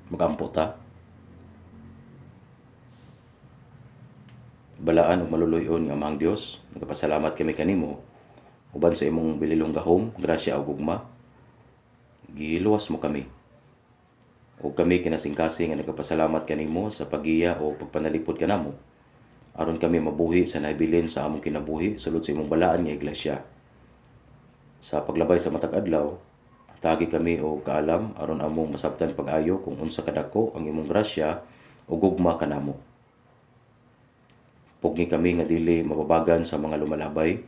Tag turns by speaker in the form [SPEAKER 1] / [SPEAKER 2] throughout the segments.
[SPEAKER 1] Magampo ta. Balaan ug maluluy-on nga Amahang Dios, nagapasalamat kami kanimo uban sa imong bililong gahom, grasya ug gugma. Giluwas mo kami. Ug kami kinasingkasing nga nagapasalamat kanimo sa paggiya o pagpanalipod kanamo aron kami mabuhi sa nahibilin sa among kinabuhi sulod sa imong balaan nga iglesia. Sa paglabay sa matag adlaw, tagi kami og kaalam aron among masabtan pag-ayo kung unsa kadako ang imong grasya ug gugma kanamo. Pugni kami nga dili mababagan sa mga lumalabay,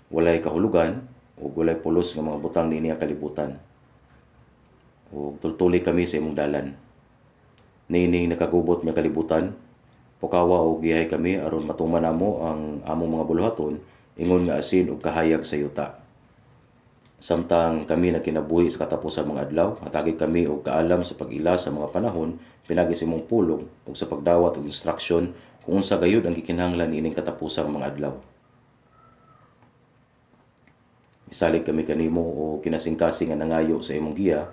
[SPEAKER 1] walay kahulugan ug walay pulos nga mga butang niini nga kalibutan. Ug tultuli kami sa imong dalan. Niining nakagubot nga kalibutan, pukawa og giyahay kami aron matuman namo ang among mga buluhaton ingon nga asin ug kahayag sa yuta. Samtang kami nagkinabuhi sa katapusan mga adlaw, hatagi kami og kaalam sa pag-ila sa mga panahon pinaagi sa imong pulong ug sa pagdawat og instruksyon kung unsa gayud ang gikinahanglan niining katapusang mga adlaw. Misalig kami kanimo o kinasingkasing nga nangayo sa imong giya.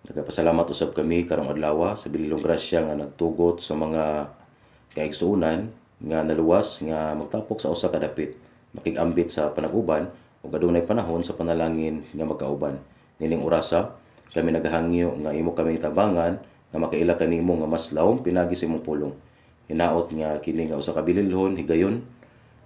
[SPEAKER 1] Nagapasalamat usab kami karong adlaw sa bililong grasya nga nagtugot sa mga kaigsuonan nga naluwas nga magtapok sa usa ka dapit, makig-ambit sa panag-uban ug adunay panahon sa panalangin nga magkauban. Nining orasa, kami nagahangyo nga imo kami tabangan nga makaila kanimo nga mas lawom pinaagi sa imong pulong. Hinaot nga kini nga usa ka bililhon higayon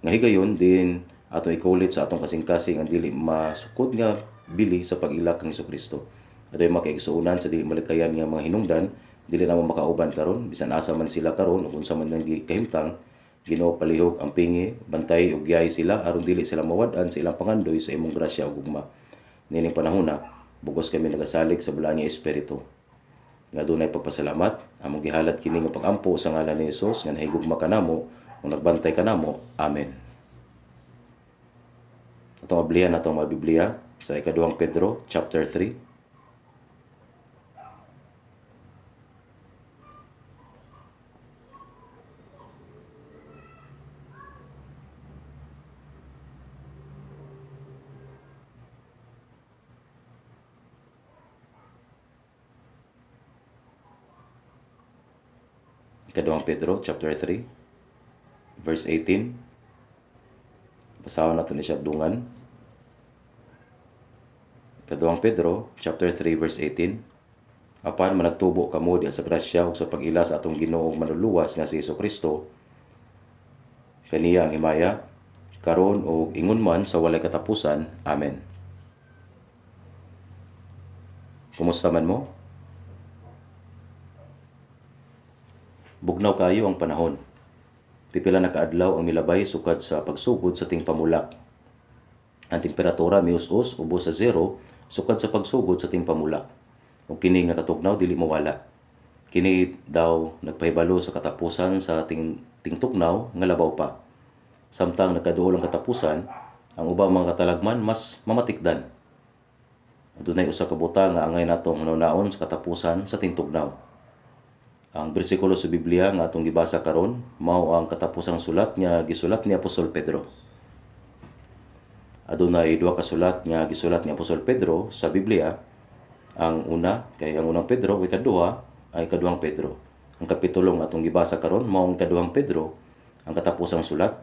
[SPEAKER 1] nga higayon din ato ikulit sa atong kasing-kasing ang dili masukod nga bili sa pag-ila kang Hesukristo. Adunay mga kaigsuonan sa dili malikayan nga mga hinungdan, dili namo makauban karon bisan asa man sila karon ug unsa man nang gikahimtang. Ginoo, palihog ang pingi, bantay ug giyay sila aron dili sila mawad-an sa ilang pangandoy sa imong grasya ug gugma. Nining panahona, bugos kami nagasalig sa balaan nga Espiritu. Nga dunay pagpasalamat, among gihalad kini nga pag-ampo sa ngalan ni Hesus nga nahigugma kanamo ug nagbantay kanamo. Amen. Atong ablihan atong mga Biblia sa ikaduhang Pedro chapter 3. Ikaduhang Pedro chapter 3 verse 18. Basahon nato ni siya dungan. Ikaduhang Pedro chapter 3 verse 18. Apan managtubo kamo diha sa grasya ug sa pag-ila sa atong Ginoo ug manluluwas nga si Hesukristo, kaniya ang himaya karon ug ingon man sa walay katapusan. Amen. Kumusta man mo? Bugnaw kayo ang panahon. Pipila na kaadlaw ang milabay sukad sa pagsugod sa tingpamulak. Ang temperatura mius-us ubos sa zero sukad sa pagsugod sa tingpamulak. Ug kini nga katugnaw dili mawala. Kini daw nagpahibalo sa katapusan sa tingtugnaw nga labaw pa. Samtang nagkaduol ang katapusan, ang ubang mga katalagman mas mamatikdan. Adunay usa ka butang nga angay natong hunahunaon sa katapusan sa tingtugnaw. Ang bersikulo sa Biblia nga atong gibasa karon mao ang katapusang sulat nga gisulat ni Apostol Pedro. Adunay duha ka sulat nga gisulat ni Apostol Pedro sa Biblia. Ang una kay ang unang Pedro ug ikaduha ay ikaduhang Pedro. Ang kapitulo nga atong gibasa karon mao ang ikaduhang Pedro, ang katapusang sulat.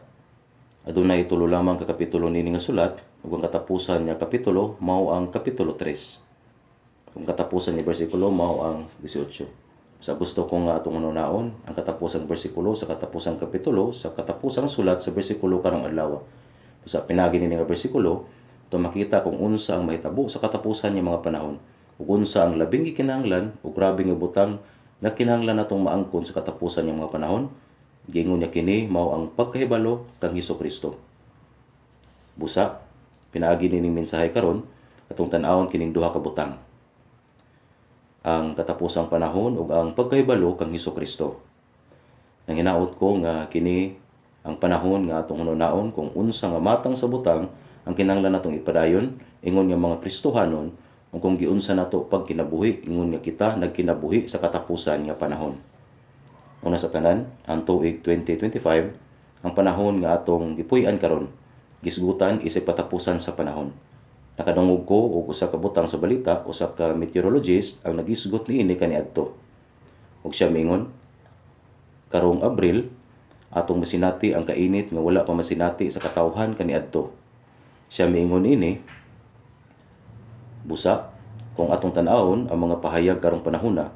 [SPEAKER 1] Adunay tulo lamang ka kapitulo niini nga sulat ug ang katapusan nga kapitulo mao ang kapitulo 3. Ang katapusan ni bersikulo mao ang 18. Sa gusto ko nga atong hunahunaon ang katapusang bersikulo sa katapusang kapitulo sa katapusang sulat sa bersikulo karong adlaw. Sa pinagi nini nga bersikulo, ito makita kung unsa ang mahitabo sa katapusan nga mga panahon ug unsa ang labing gikinahanglan ug grabe nga butang nga kinahanglan natong maangkon sa katapusan nga mga panahon. Giingon niya kini mao ang pagkahibalo kang Hesukristo. Busa, pinaagi nining mensahe karon atong tan-awon kining duha ka butang. Ang katapusang panahon ug ang pagkahibalo kang Hesukristo. Nang hinaot ko nga kini ang panahon nga atong hunahunaon kung unsa nga matang sa butang ang kinahanglan natong ipadayon ingon nga mga Kristohanon ug kung giunsa nato pagkinabuhi ingon nga kita nagkinabuhi sa katapusan nga panahon. Una sa tanan, ang tuig 2025, ang panahon nga atong gipuy-an karon, gisgutan isip katapusan sa panahon. Nakadungog ko og usa ka butang sa balita, usa ka meteorologist ang nagisgot niini kaniadto. Ug siya miingon, karong Abril atong masinati ang kainit nga wala pa masinati sa katawhan kaniadto. Siya miingon ini, busa kung atong tan-awon ang mga pahayag karong panahona,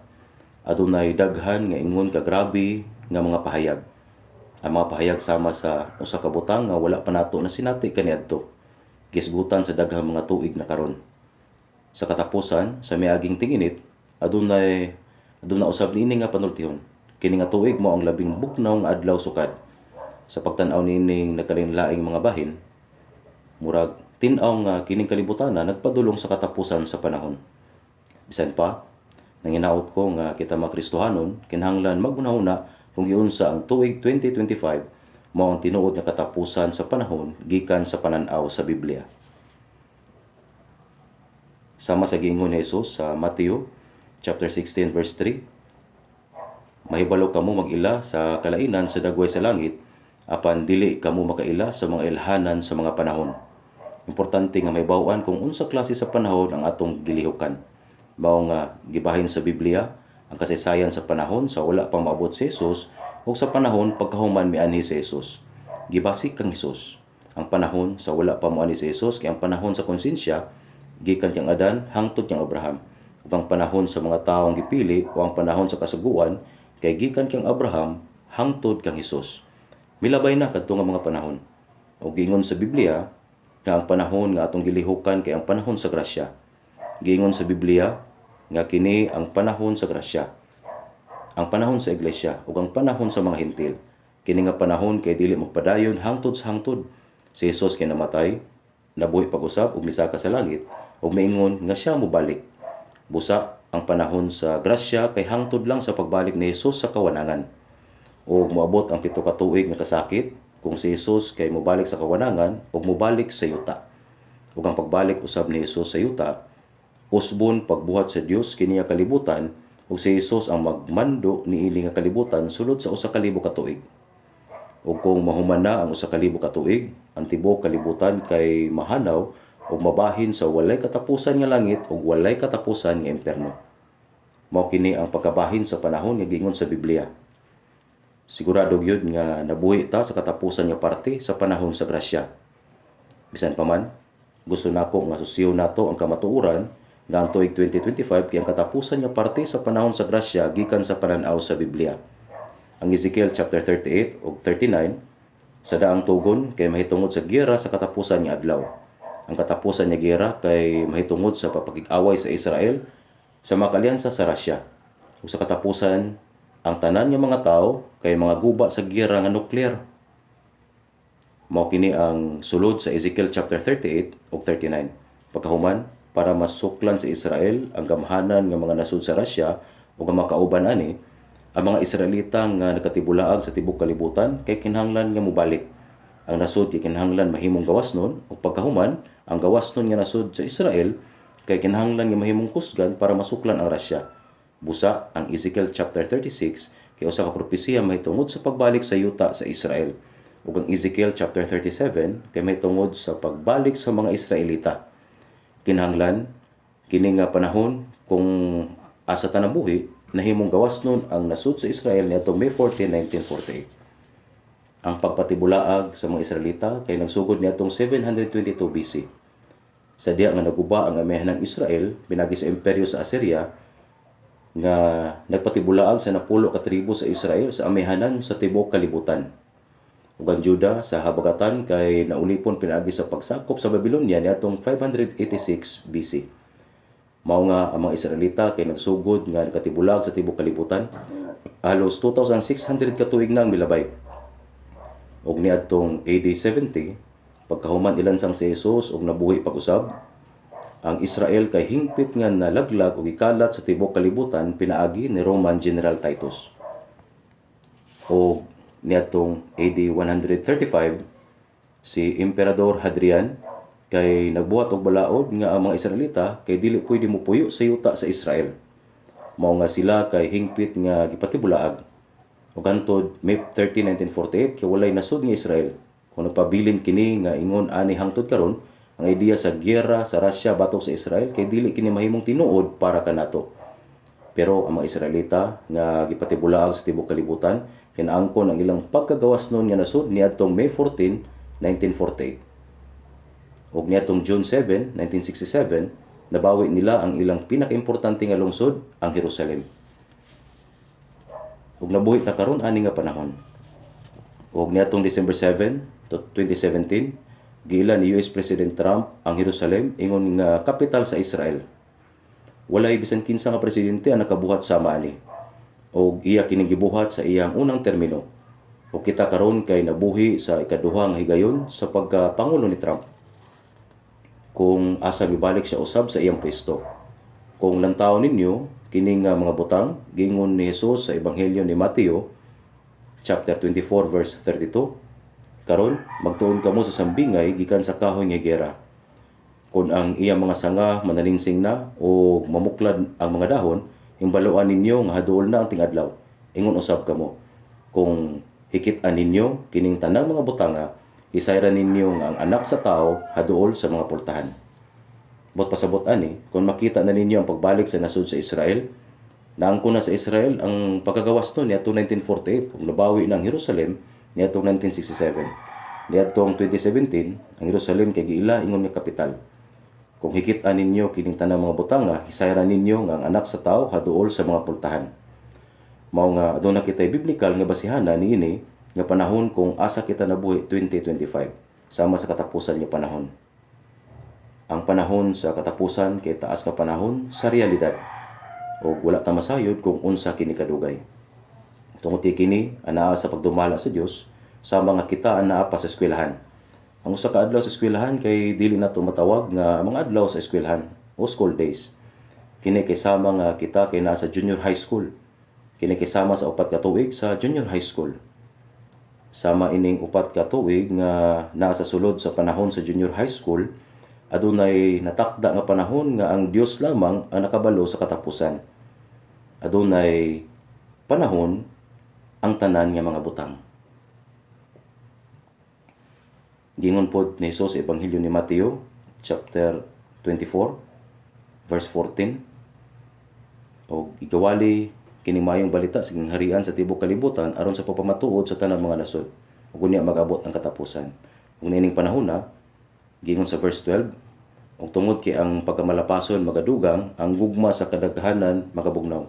[SPEAKER 1] adunay daghan nga ingon ka grabe nga mga pahayag. Ang mga pahayag sama sa usa ka butang nga wala pa nato nasinati kaniadto. Gisgutan sa daghang mga tuig na karon. Sa katapusan sa miaging tinginit, aduna usab niini nga panultihon. Kini nga tuig mao ang labing bugnaw nga adlaw sukad. Sa pagtan-aw niining nagkalainlaing mga bahin, murag tin-aw nga kining kalibutana nagpadulong sa katapusan sa panahon. Bisan pa, nanginaot ko nga kita mga Kristohanon kinahanglan maghunahuna kung giunsa ang tuig 2025 mao ang tinuod nga katapusan sa panahon gikan sa panan-aw sa Biblia. Sama sa giingon ni Jesus sa Matthew chapter 16 verse 3, mahibalo kamo mag-ila sa kalainan sa dagway sa langit, apan dili kamo makaila sa mga ilhanan sa mga panahon. Importante nga mahibaw-an kung unsa klase sa panahon ang atong gilihukan. Mao nga gibahin sa Biblia ang kasaysayan sa panahon sa wala pa maabot si Jesus ug sa panahon pagkahuman mianhi si Jesus. Gibasik kang Hesus ang panahon sa wala pa moanhi si Jesus kay ang panahon sa konsensya gikan kang Adan hangtod kang Abraham. Ug ang panahon sa mga taong gipili o ang panahon sa kasuguan kay gikan kang Abraham hangtod kang Hesus. Milabay na kadto nga mga panahon. Ug giingon sa Biblia nga ang panahon nga atong gilihukan kay ang panahon sa grasya. Giingon sa Biblia nga kini ang panahon sa grasya, ang panahon sa iglesia ug ang panahon sa mga Hentil. Kini nga panahon kay dili magpadayon hangtod sa hangtod. Si Jesus kay namatay, nabuhi pag-usab ug misaka sa langit ug miingon nga siya mobalik. Busa ang panahon sa grasya kay hangtod lang sa pagbalik ni Jesus sa kawanangan. Ug moabot ang 7 ka tuig nga kasakit kung si Jesus kay mobalik sa kawanangan ug mobalik sa yuta. Ug ang pagbalik usab ni Jesus sa yuta, usbon pagbuhat sa Dios kini nga kalibutan ug si Jesus ang magmando niini nga kalibutan sulod sa 1,000 ka tuig. Ug kung mahuman na ang 1,000 ka tuig, ang tibuok kalibutan kay mahanaw ug mabahin sa walay katapusan nga langit ug walay katapusan nga impierno. Mao kini ang pagkabahin sa panahon nga giingon sa Biblia. Sigurado gyud nga nabuhi ta sa katapusan nga parte sa panahon sa grasya. Bisan pa man, gusto nako nga susiyo nato ang kamatuoran nga ang tuig 2025 kay ang katapusan nga parte sa panahon sa grasya gikan sa panan-aw sa Biblia. Ang Ezekiel chapter 38 ug 39 sa daang tugon kay mahitungod sa giyera sa katapusan nga adlaw. Ang katapusan nga giyera kay mahitungod sa papakig-away sa Israel sa mga kaalyansa sa Russia. Ug sa katapusan, ang tanan nga mga tawo kay mga guba sa giyera nga nuklear. Mao kini ang sulod sa Ezekiel chapter 38 ug 39. Pagkahuman, para masuklan sa Israel ang gamhanan nga mga nasud sa Russia ug ang mga kauban ani, ang mga Israelita nga nakatibulaag sa tibuok kalibutan kay kinahanglan nga mobalik. Ang nasud kay kinahanglan mahimong gawasnon ug pagkahuman, ang gawasnon nga nasud sa Israel kay kinahanglan nga mahimong kusgan para masuklan ang Russia. Busa ang Ezekiel chapter 36 kay usa ka propesiya mahitungod sa pagbalik sa yuta sa Israel. Ug ang Ezekiel chapter 37 kay mahitungod sa pagbalik sa mga Israelita. Kinahanglan kini nga panahon kung asa ta nabuhi nahimong gawasnon ang nasud sa Israel niadtong May 14, 1948. Ang pagpatibulaag sa mga Israelita kay nagsugod niadtong 722 BC. Sa diha nga naguba ang amihanan ng Israel pinagi sa imperyo sa Assyria nga nagpatibulaag sa 10 ka tribo sa Israel sa amihanan sa tibuok kalibutan. Ug ang Juda sa habagatan kay naulipon pinaagi sa pagsakop sa Babylonia niadtong 586 BC. Mao nga ang mga Israelita kay nagsugod nga nakatibulag sa tibuok kalibutan. Halos 2,600 ka tuig na ang milabay. Ug niadtong AD 70, pagkahuman ilansang si Jesus ug nabuhi pag-usab, ang Israel kay hingpit nga nalaglag ug gikalat sa tibuok kalibutan pinaagi ni Roman General Titus. O niadtong AD 135, si Emperador Hadrian kay nagbuhat og balaod nga ang mga Israelita kay dili pwede mopuyo sa yuta sa Israel. Mao nga sila kay hingpit nga gipatibulaag. Ug hantod May 30, 1948 kay walay nasud nga Israel. Kung nagpabilin kini nga ingon ani hangtod karon, ang ideya sa giyera sa Russia batok sa Israel kay dili kini mahimong tinuod para kanato. Pero ang mga Israelita nga gipatibulaag sa tibuok kalibutan kay naangkon ang ilang pagkagawas nun nga nasud niadtong May 14, 1948. Ug niadtong June 7, 1967, nabawi nila ang ilang pinakaimportante nga lungsod, ang Jerusalem. Ug nabuhi ta karon ani nga panahon. Ug niadtong December 7, 2017, giila ni US President Trump ang Jerusalem ingon nga kapital sa Israel. Walay bisan kinsa nga presidente ang nakabuhat sama ani. Og iya kining gibuhat sa iyang unang termino. Ug kita karon kay nabuhi sa ikaduha nga higayon sa pagkapangulo ni Trump. Kung asa mibalik siya usab sa iyang pwesto. Kung lantaw ninyo kining nga mga butang giingon ni Jesus sa Ebanghelyo ni Mateo chapter 24 verse 32, karon magtuon kamo sa sambingay gikan sa kahoy nga higera. Kung ang iyang mga sanga manalingsing na o mamuklad ang mga dahon, himbaluan ninyo nga haduol na ang tingadlaw. Ingon usab kamo, kung hikit-an ninyo kining tanang mga butanga, isayran ninyo nga ang anak sa tao haduol sa mga pultahan. Bot pasabot ani, kung makita na ninyo ang pagbalik sa nasud sa Israel, naangko na sa Israel ang pagkagawas nun niadtong 1948 ug nabawi na ang Jerusalem niadtong 1967. Niadtong 2017, ang Jerusalem kay giila ingon nga kapital. Kung hikit-an ninyo kining tanang mga butanga, hisayran ninyo nga ang anak sa tao haduol sa mga pultahan. Mao nga aduna kitay biblikal nga basihanan niini nga panahon kung asa kita nabuhi 2025, sama sa katapusan nga panahon. Ang panahon sa katapusan kay taas nga panahon sa realidad ug wala ta masayod kung unsa kini kadugay. Tungod kay kini anaa sa pagdumala sa Dios, sama nga kita anaa pa sa eskwelahan. Ang usa ka adlaw sa eskwelahan kay dili nato matawag nga mga adlaw sa eskwelahan o school days. Kini kay sama nga kita kay naa sa junior high school. Kini kay sama sa 4 ka tuig sa junior high school. Sama ining 4 ka tuig nga naa sa sulod sa panahon sa junior high school, adunay natakda nga panahon nga ang Dios lamang ang nakabalo sa katapusan. Adunay panahon ang tanan nga mga butang. Gingon pod ni Jesus sa Ebanghelyo ni Mateo chapter 24 verse 14, og igawali kini maayong balita sa gingharian sa tibuok kalibutan aron sa pagpamatuod sa tanang mga nasod, ug unya mag-abot ang katapusan. Ug niining panahona, gingon sa verse 12, ug tungod kay ang pagkamalapason magadugang, ang gugma sa kadaghanan magabugnaw.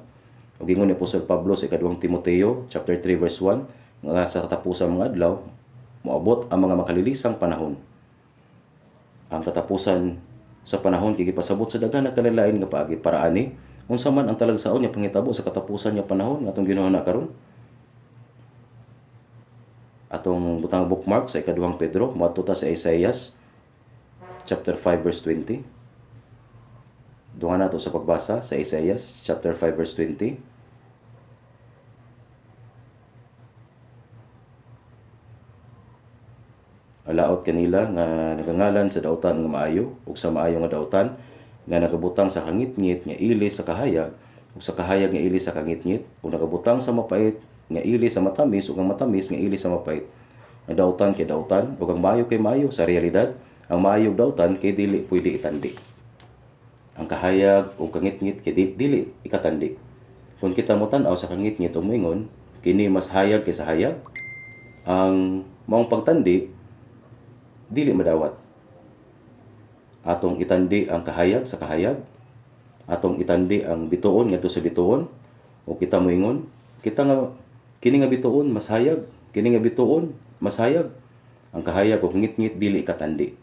[SPEAKER 1] Ug gingon ni Apostol Pablo sa 2 Timoteo chapter 3 verse 1, nga sa katapusan mga adlaw moabot ang mga makalilisang panahon. Ang katapusan sa panahon kay gipasabot sa daghan nga kalalain nga paagi para ani unsa man ang talagsaon nga panghitabo sa katapusan nga panahon nga atong ginuhana karon. Atong butang bookmark sa 2 Pedro, moadto ta sa Isaias chapter 5 verse 20. Dungan nato sa pagbasa sa Isaias chapter 5 verse 20. Alaot kanila nga nagangalan sa dautan nga maayo ug sa maayo nga dautan, nga nagabutang sa kangitngit nga ili sa kahayag ug sa kahayag nga ili sa kangitngit, ug nagabutang sa mapait nga ili sa matamis ug ang matamis nga ili sa mapait. Ang dautan kay dautan ug ang maayo kay maayo. Sa realidad, ang maayo dautan kay dili pwede itandi. Ang kahayag ug kangitngit kay dili ikatandi. Kung kita motan-aw sa kangitngit ug moingon kini mas hayag kaysa hayag, ang maong pagtandi dili madawat. Atong itandi ang kahayag sa kahayag, atong itandi ang bituon ngadto sa bituon, o kita moingon kita nga kini nga bituon mas hayag, kini nga bituon mas hayag. Ang kahayag ug ngitngit dili katandi.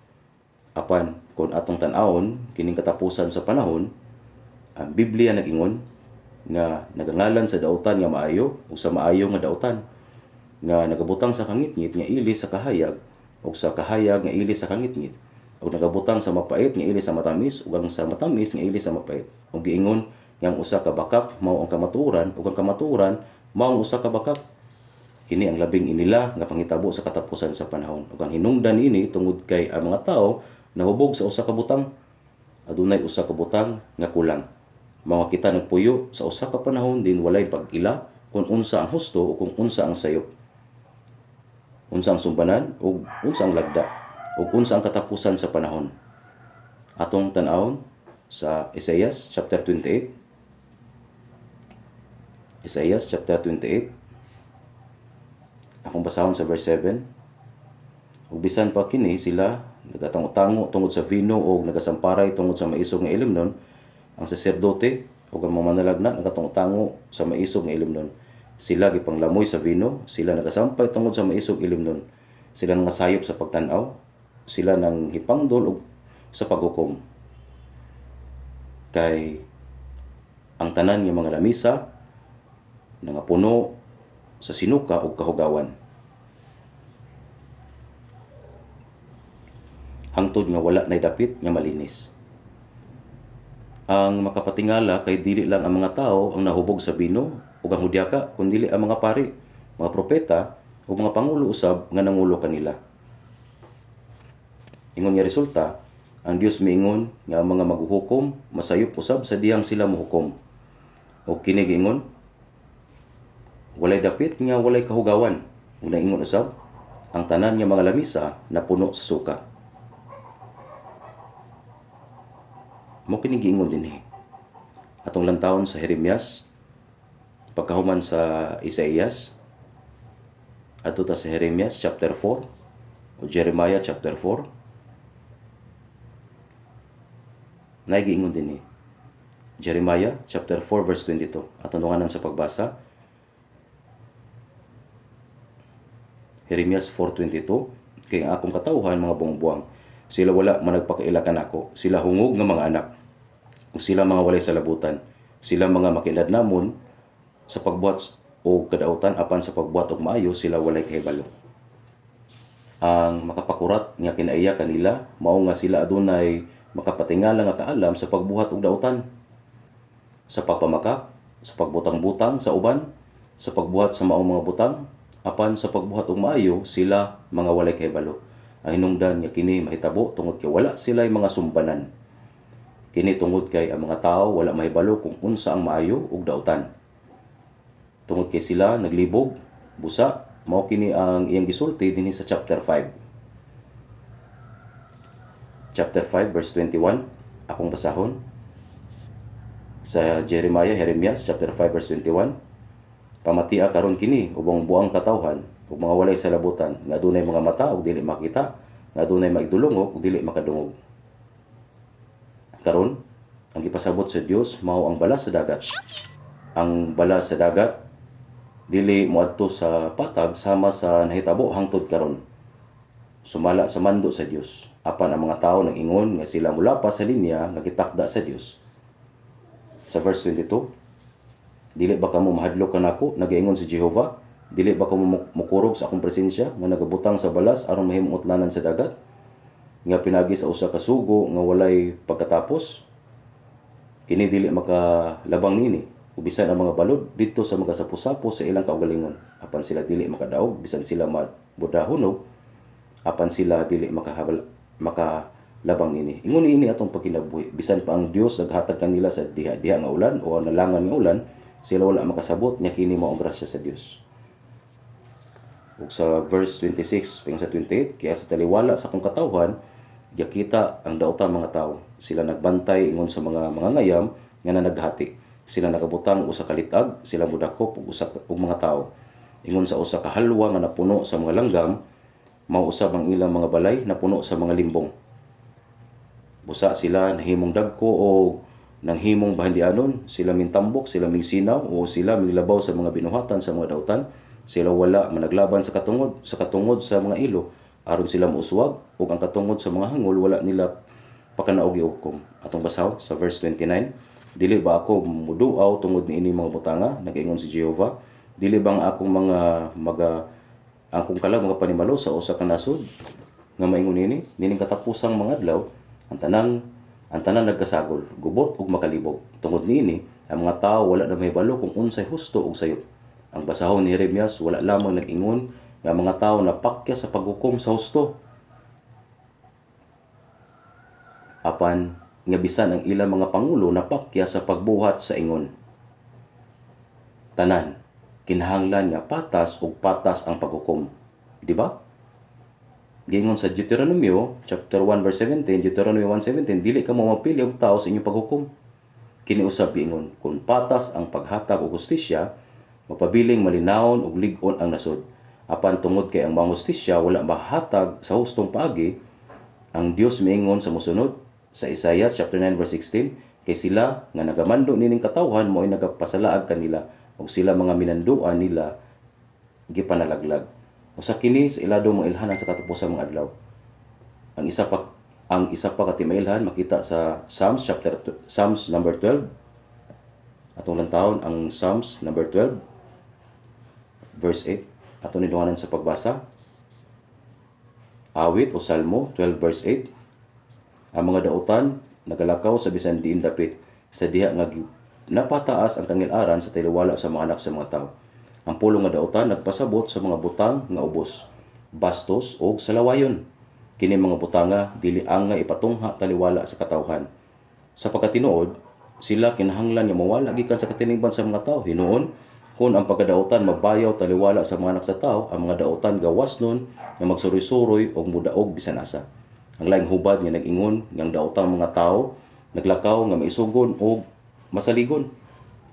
[SPEAKER 1] Apan kon atong tan-awon kining katapusan sa panahon, ang Biblia nag-ingon nga nagangalan sa dautan nga maayo ug sa maayo nga dautan, nga nagabutang sa kangitngit nga ili sa kahayag ug sa kahayag nga ili sa kangitngit, ug nagabutang sa mapait nga ili sa matamis ug ang sa matamis nga ili sa mapait. Ug giingon nga ang usa ka bakak mao ang kamatuoran ug ang kamatuoran mao ang usa ka bakak. Kini ang labing inila nga panghitabo sa katapusan sa panahon. Ug ang hinungdan niini tungod kay ang mga tawo nahubog sa usa ka butang. Adunay usa ka butang nga kulang. Mga kita nagpuyo sa usa ka panahon din walay pag-ila kung unsa ang husto o kung unsa ang sayop, unsa ang sumbanan ug unsa ang lagda, ug unsa ang katapusan sa panahon. Atong tan-awon sa Isaias chapter 28. Isaiah chapter 28, akong basahon sa verse 7. Ug bisan pa kini sila nagatango-tango tungod sa vino o nagasamparay tungod sa maisog nga ilimnon, ang saserdote ug ang mga manalagna nagatango-tango sa maisog nga ilimnon. Sila gipanglamoy sa vino, sila nagasampay tungod sa maisog ilimnon. Sila nangasayop sa pagtan-aw, sila nang hipangdol og sa paghukom. Kay ang tanan nga mga lamisa nangapuno sa sinuka ug kahugawan. Hangtod nga wala nay dapit nga malinis. Ang makapatingala kay dili lang ang mga tao ang nahubog sa bino ug ang hudyaka, kundili ang mga pari, mga propeta ug mga pangulo usab nga nangulo kanila. Ingon nga resulta, ang Dios miingon nga ang mga maghuhukom masayop usab sa dihang sila mohukom. Og kini giingon, walay dapit nga walay kahugawan. Ug naingon usab, ang tanan nga mga lamisa napuno sa suka. Mo kini giingon dinhi. Atong lantawon sa Jeremias, pagkahuman sa Isaías, adto ta sa Jeremias chapter 4 o Jeremiah chapter 4. Naay giingon dinhi. Jeremiah chapter 4 verse 22. Atong dunganan sa pagbasa. Jeremias 4:22, kay ang akong katawhan mga buang-buang, sila wala managpakaila kanako, sila hungog nga mga anak, ug sila mga walay salabutan, sila mga makinad namon sa pagbuhat og kadautan, apan sa pagbuhat og maayo sila walay kahibalo. Ang makapakurat nga kinaiya kanila mao nga sila adunay makapatingala nga kaalam sa pagbuhat og dautan, sa pagpamakak, sa pagbutang-butang sa uban, sa pagbuhat sa maong mga butang, apan sa pagbuhat og maayo sila mga walay kahibalo. Ang hinungdan nga kini mahitabo tungod kay wala sila'y mga sumbanan. Kini tungod kay ang mga tawo wala mahibalo kung unsa ang maayo ug dautan. Tungod kay sila naglibog, busa, mao kini ang iyang gisulti dinhi sa chapter 5. Chapter 5 verse 21, akong basahon sa Jeremias chapter 5 verse 21. Pamatia karon kini ubang buang katawhan ug mga walay salabutan nga adunay mga mata ug dili makita, nga adunay maigdulongog ug dili makadungog. Karon ang gipasabot sa Dios mao ang balas sa dagat. Ang balas sa dagat dili moadto sa patag sama sa nahitabo hangtod karon. Sumala sa mando sa Dios. Apan ang mga tawo nag-ingon nga sila mulapas sa linya nga gitakda sa Dios. Sa verse 22, dili ba kamo mahadlok kanako, nagaingon si Jehova? Dili ba kamo mukurog sa akong presensya nga nagabutang sa balas aron mahimong utlanan sa dagat? Nga pinagi sa usa ka sugo nga walay pagkatapos? Kini dili makalabang nini, ug bisan ang mga balod didto sa mga sapo-sapo sa ilang kaugalingon. Apan sila dili makadaog, bisan sila mabudahunog, apan sila dili makalabang nini. Ingon niini atong pagkinabuhi, bisan pa ang Dios naghatag kanila sa diha-diha nga ulan o nalangan nga ulan, sila wala makasabot nya kini mao ang grasya sa Dios. Ug sa verse 26 hanggang sa 28, kaya sa taliwala sa akong katawhan, gakita ang dautan mga tawo. Sila nagbantay ingon sa mga mangangayam nga nanaghati. Sila nagabutang usa ka lit-ag, sila modakop og usa og mga tawo. Ingon sa usa ka halwa nga napuno sa mga langgam, mao usab ang ilang mga balay napuno sa mga limbong. Busa sila nahimong dagko o nanghimong bahandianon, sila mintambok, sila mingsinaw o sila minglabaw sa mga binuhatan sa mga dautan. Sila wala managlaban sa katungod sa mga ilo aron sila mouswag, ug ang katungod sa mga hangol wala nila pakanaog gihukom. Atong basahon sa verse 29, dili ba ako muduaw tungod niini mga butanga, nagaingon si Jehova? Dili ba ang akong mga maga ang akong kalag mga panimalo sa usa ka nasod nga maingon nini nining katapusang mga adlaw, ang tanan nagkasagol, gubot ug makalibog. Tungod niini ang mga tawo wala na mahibalo kung unsay husto ug sayop. Ang basahon ni Jeremias wala lamang nag-ingon nga mga tawo napakya sa paghukom sa husto, apan nga bisan ang ilang mga pangulo napakya sa pagbuhat sa ingon. Tanan kinahanglan nga patas ug patas ang paghukom, di ba? Giingon sa Deuteronomio chapter 1 verse 17, Deuteronomio 1:17, dili ka mo mapili og tawo sa inyong paghukom. Kini usab giingon, kung patas ang paghatag og hustisya, Mapabiling malinawon ug lig-on ang nasod. Apan tungod kay ang mga hustisya wala mahatag sa hustong paagi, ang Dios miingon sa mosunod sa Isaiah chapter 9 verse 16, kay sila nga nagamando nining katawhan mo'y nagapasalaag kanila ug sila mga minanduan nila gipanalaglag. Usa kini sa iladong mga ilhanan sa katapusan mga adlaw. Ang isa pa ka timailhan makita sa Psalms number 12. Atong lantawon ang Psalms number 12 verse 8. Atong nidunganan sa pagbasa. Awit o Salmo 12 verse 8. Ang mga dautan nagalakaw sa bisan diin dapit sa diha nga napataas ang kangilaran sa taliwala sa mga anak sa mga tawo. Ang pulong nga dautan nagpasabot sa mga butang nga ubos, bastos og salawayon. Kini mga butanga dili angay ipatungha taliwala sa katawhan. Sa pagkatinuod, sila kinahanglan nga mawala gikan sa katilingban sa mga tawo. Hinuon, kung ang pagkadautan mabayaw taliwala sa mga anak sa tao, ang mga dautan gawas nun nga magsuroy-suroy og mudaog bisan asa. Ang laing hubad nga nag-ingon nga ang daotang mga tao naglakaw nga maisugon og masaligon.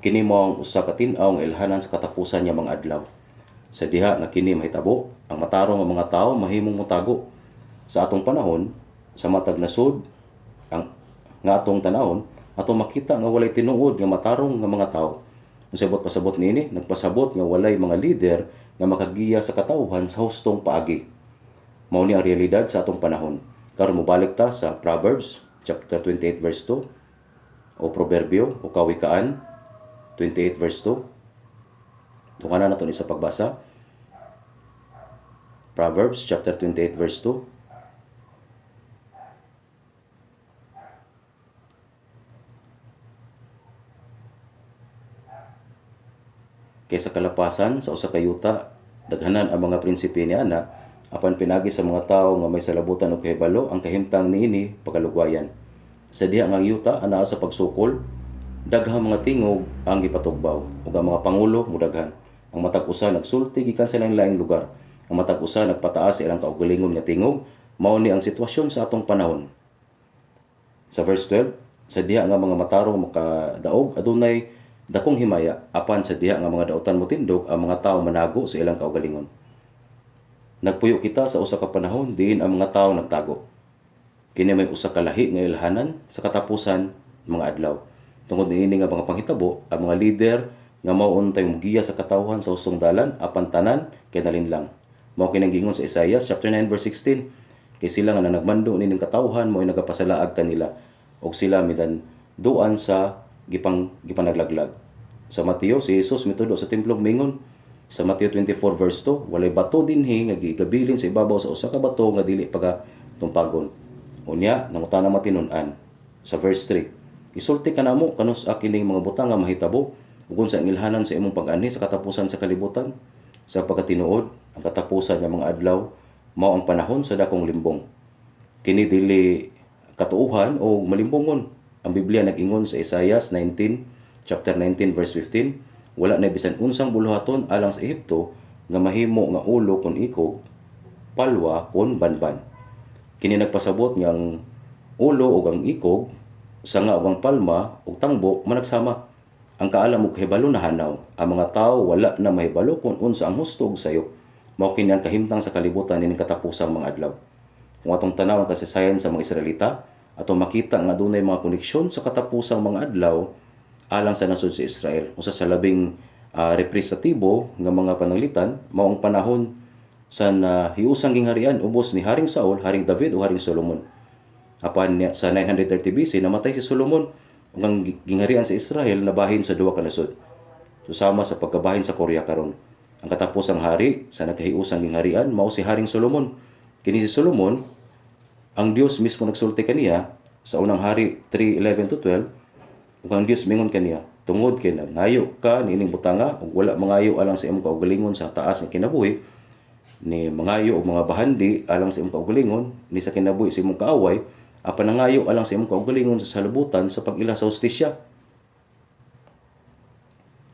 [SPEAKER 1] Kini mao ang usa ka tin-aw nga ilhanan sa katapusan nga mga adlaw. Sa diha nga kini mahitabo, ang matarong nga mga tawo mahimong motago. Sa atong panahon, sa matag nasod ang nga atong tanawon, atong makita nga walay tinuod nga matarong nga mga tawo. Unsay buot pasabot niini? Nagpasabot nga walay mga lider nga makagiya sa katawhan sa hustong paagi. Mao ni ang realidad sa atong panahon. Karon mobalik ta sa Proverbs chapter 28 verse 2 o Proverbio o Kawikaan 28 verse 2. Tunghanan nato ni sa pagbasa. Proverbs chapter 28 verse 2. Kaysa kalapasan sa usa ka yuta, daghanan ang mga prinsipe ni ana, apan pinagi sa mga tawo nga may salabutan og kahibalo ang kahimtang niini pagalugwayan. Sa diha nga ang yuta anaa sa pagsukol, daghang mga tingog ang gipatugbaw ug ang mga pangulo mudaghan. Ang matag usa nagsulti gikan sa lain-laing lugar. Ang matag usa nagpataas sa ilang kaugalingon nga tingog. Mao ni ang sitwasyon sa atong panahon. Sa verse 12, sa diha nga mga matarong makadaog adunay dakong himaya, apan sa diha nga mga dautan motindog ang mga tawo manago sa ilang kaugalingon. Nagpuyo kita sa usa ka panahon diin ang mga tawo nagtago. Kini may usa ka lahi nga ilhanan sa katapusan mga adlaw. Tungod niini nga mga panghitabo, ang mga lider nga mao untay mogiya sa katawhan sa hustong dalan apan tanan kay nalinlang. Mao kini ang giingon sa Isaiah chapter 9 verse 16, kay sila nga nagmando nining katawhan mo'y nagapasalaag kanila ug sila midanduan sa gipanaglaglag. Sa Mateo, si Jesus mitudo sa templo mingon sa Mateo 24 verse 2, walay bato dinhi nga gigabilin sa ibabaw sa usa ka bato nga dili pagatumpagon. Unya nangutana matinun-an sa verse 3, isulti kanamo kanus-a kining mga butang nga mahitabo ug unsa ang ilhanan sa imong pag-anhi sa katapusan sa kalibutan. Sa pagkatinuod, ang katapusan nga mga adlaw mao ang panahon sa dakong limbong. Kini dili katuohan o malimbongon. Ang Biblia nag-ingon sa Isaiah 19 chapter 19 verse 15, wala na bisan unsang buluhaton alang sa Ehipto nga mahimo nga ulo kon ikog, palwa kon banban. Kini nagpasabot nga ang ulo ug ang ikog, sanga ug ang palma ug tangbo managsama. Ang kaalam ug kahibalo nahanaw. Ang mga tawo wala na mahibalo kung unsa ang husto ug sayo. Mao kini ang kahimtang sa kalibutan nining katapusang mga adlaw. Kung atong tanaw ang kasaysayan sa mga Israelita, atong makita nga adunay mga koneksyon sa katapusang mga adlaw alang sa nasod sa Israel. Usa sa labing representatibo nga mga pananglitan mao ang panahon sa nahiusang gingharian ubos ni Haring Saul, Haring David o Haring Solomon. Apan niya, sa 930 BC namatay si Solomon ug ang gingharian sa Israel nabahin sa duha ka nasod. Susama sa pagkabahin sa Korea karon. Ang katapusang hari sa nagkahiusang gingharian mao si Haring Solomon. Kini si Solomon, ang Dios mismo nagsulti kaniya sa unang hari 3:11 to 12, ug ang Dios mingon kaniya, tungod kay nangayo ka niining butanga ug wala mangayo alang sa imong kaugalingon sa taas nga kinabuhi, ni mangayo og mga bahandi alang sa imong kaugalingon ni sa kinabuhi sa imong kaaway, apan nangayo alang sa imong kaugalingon sa salabutan sa pag-ila sa hustisya.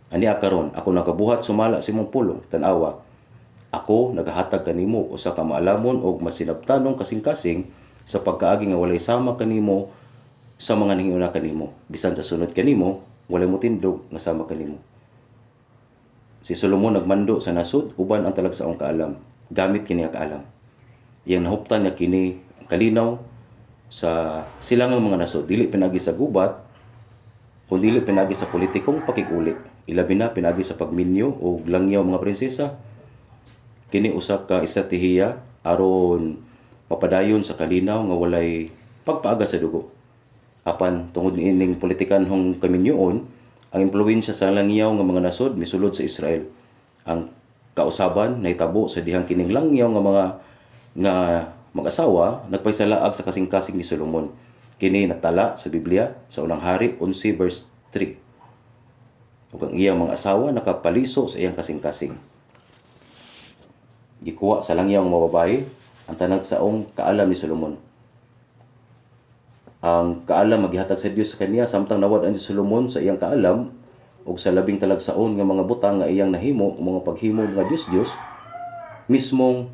[SPEAKER 1] Ani karon ako nagabuhat sumala sa imong pulong, tan-awa ako nagahatag kanimo usa ka maalamon og masinabtanong kasing-kasing sa pagkaagi nga walay sama kanimo sa mga nanghiuna kanimo, bisan sa sunod kanimo walay motindog nga sama kanimo. Si Solomon nagmando sa nasod uban ang talagsaong kaalam. Gamit kini nga kaalam. Iyang nahuptan nga kini kalinaw sa silangang mga nasod, dili pinagi sa gubat, kun dili pinagi sa politikong pakig-uli, ilabi na pinagi sa pagminyo og langyaw mga prinsesa. Kini usa ka estratehiya aron mapadayon sa kalinaw nga walay pagpaaga sa dugo. Apan tungod niining politikanhong kaminyoon, ang impluwensya sa langyaw nga mga nasod misulod sa Israel. Ang kausaban nahitabo sa dihang kining langyaw nga mga nga mag-asawa nagpaysalaag sa kasing-kasing ni Solomon. Kini natala sa Biblia sa Unang Hari 11 verse 3. Ug ang iyang mga asawa nakapaliso sa iyang kasing-kasing. Gikuha sa langyaw nga mga babae ang talagsaong kaalam ni Solomon. Ang kaalam magihatag sa Dios sa kaniya samtang nawad-an si Solomon sa iyang kaalam ug sa labing talagsaon nga mga butang nga iyang nahimo, mga paghimo mga Dios-Dios, mismong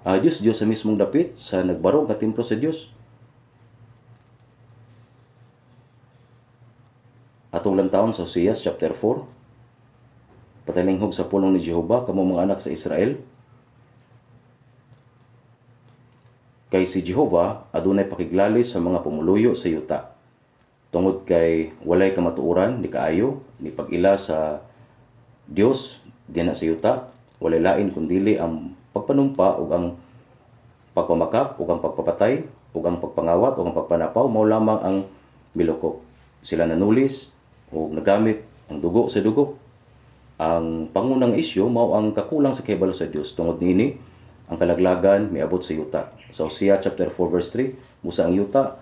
[SPEAKER 1] Dios-Dios sa mismong dapit sa nagbarog nga templo sa Dios. Atong lantawon sa Oseas chapter 4. Patalinghog sa pulong ni Jehova kamo mga anak sa Israel. Kay si Jehova adunay pakiglalis sa mga pumuluyo sa yuta. Tungod kay walay kamatuoran ni kaayo ni pag-ila sa Dios dinha sa yuta, walay lain kundili ang pagpanumpa ug ang pagpamakak ug ang pagpapatay ug ang pagpangawat ug ang pagpanapaw, mao lamang ang milukop. Sila nanulis ug nagamit ang dugo sa dugo. Ang pangunang isyu mao ang kakulang sa kahibalo sa Dios. Tungod niini, ang kalaglagan miabot sa yuta. Sa Hosea chapter 4 verse 3, busa ang yuta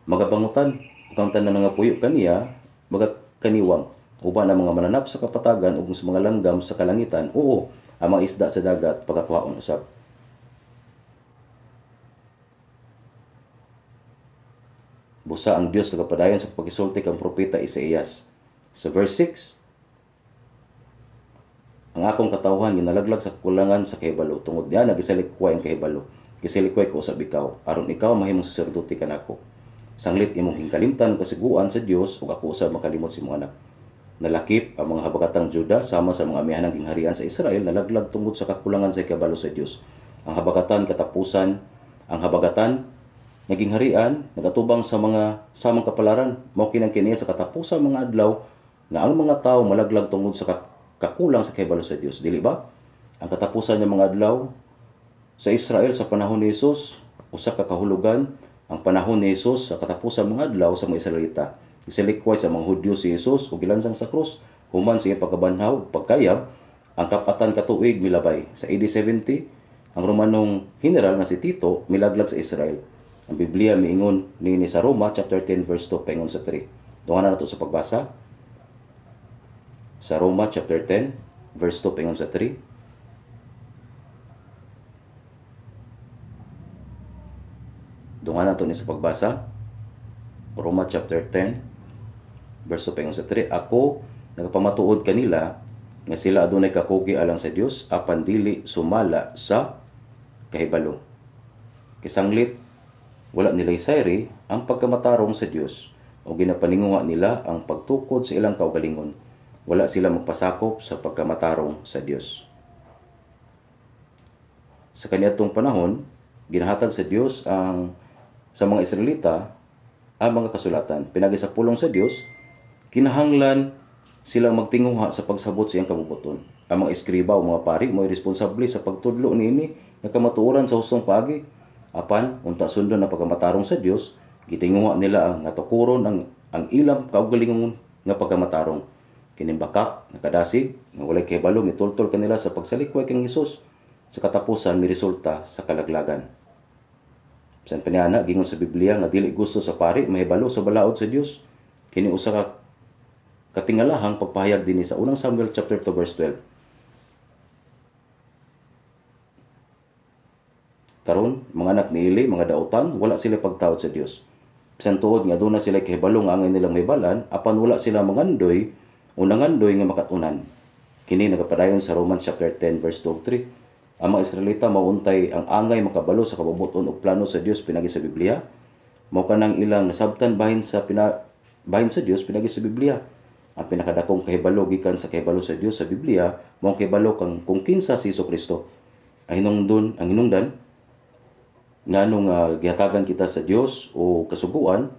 [SPEAKER 1] magabangutan ug ang tanan nga puyo kaniya magakaniwang, uban ang mga mananap sa kapatagan ug sa mga langgam sa kalangitan, oo, ang mga isda sa dagat pagakuhaon usab. Busa ang Dios nagapadayon sa pagkisulti kang propeta Isaías. Sa verse 6, ang akong katawhan ginalaglag sa kakulangan sa kahibalo. Tungod niya nagisalikway ang kahibalo. Gisalikway ko usab ikaw, aron ikaw mahimong saserdote kanako. Sanglit imong hingkalimtan kasiguan sa Dios ug ako usab makalimot sa imong anak. Nalakip ang mga habagatang Juda sama sa mga amihanang gingharian sa Israel nalaglag tungod sa kakulangan sa kahibalo sa Dios. Ang habagatan katapusan, ang habagatan nga gingharian nagatubang sa mga samang kapalaran, mao kinang kini sa katapusan mga adlaw nga ang mga tawo malaglag tungod sa kakulang sa kahibalo sa Dios, dili ba? Ang katapusan ng mga adlaw sa Israel sa panahon ni Hesus, usa ka kahulugan ang panahon ni Hesus sa katapusan mga adlaw sa mga Israelita. Isalikway sa mga Hudyo si Hesus ug gilansang sa krus, human sa iyang pagkabanhaw, pagkayab, ang kapatan katuig milabay. Sa AD 70, ang Romanong general nga si Tito milaglag sa Israel. Ang Biblia miingon niini sa Roma chapter 10 verse 2 paingon sa 3. Dungan na nato sa pagbasa. Sa Roma chapter 10 verse 2 paingon sa 3. Dungan nato ni sa pagbasa. Roma chapter 10 verse 2 paingon sa 3. Ako nagapamatuod kanila nga sila adunay kakugi alang sa Dios apan dili sumala sa kahibalo. Kisanglit wala nila isayri ang pagkamatarong sa Dios o ginapaninguha nila ang pagtukod sa ilang kaugalingon. Wala sila magpasakop sa pagkamatarong sa Dios. Sa kaniadtong panahon, ginahatag sa Dios ang sa mga Israelita ang mga kasulatan. Pinagi sa pulong sa Dios, kinahanglan silang magtinguha sa pagsabot sa iyang kabubuton. Ang mga eskriba o mga pari mo'y responsable sa pagtudlo niini nga kamatuoran sa hustong paagi. Apan unta sundon ang pagkamatarong sa Dios, gitinguha nila ang ngatukuron ang ilang kaugalingon nga pagkamatarong. Kining bakak, nakadasig, nga walay kahibalo, mitultol kanila sa pagsalikway kang Hesus. Sa katapusan, miresulta sa kalaglagan. Bisan pa niana, gingon sa Biblia nga dili gusto sa pari mahibalo sa balaod sa Dios. Kini usa ka katingalahang pagpahayag dinhi sa unang Samuel chapter 2 verse 12. Karon, mga anak ni Eli, mga dautan, wala sila pagtaod sa Dios. Bisan tuod nga aduna sila kahibalo nga angay nilang mahibalan, apan wala sila mangandoy o nangandoy nga makatunan. Kini nagapadayon sa Romans chapter 10 verse 2 3. Ang mga Israelita mauntay ang angay makabalo sa kabubuton og plano sa Dios pinagi sa Biblia. Mao kanang ilang nasabtan bahin sa Dios pinagi sa Biblia. Ang pinakadakong kahibalo gikan sa kahibalo sa Dios sa Biblia mao ang kahibalo kang kung kinsa si Kristo. Ang hinungdon, ang hinungdan ngano nga gihatagan kita sa Dios o kasuguan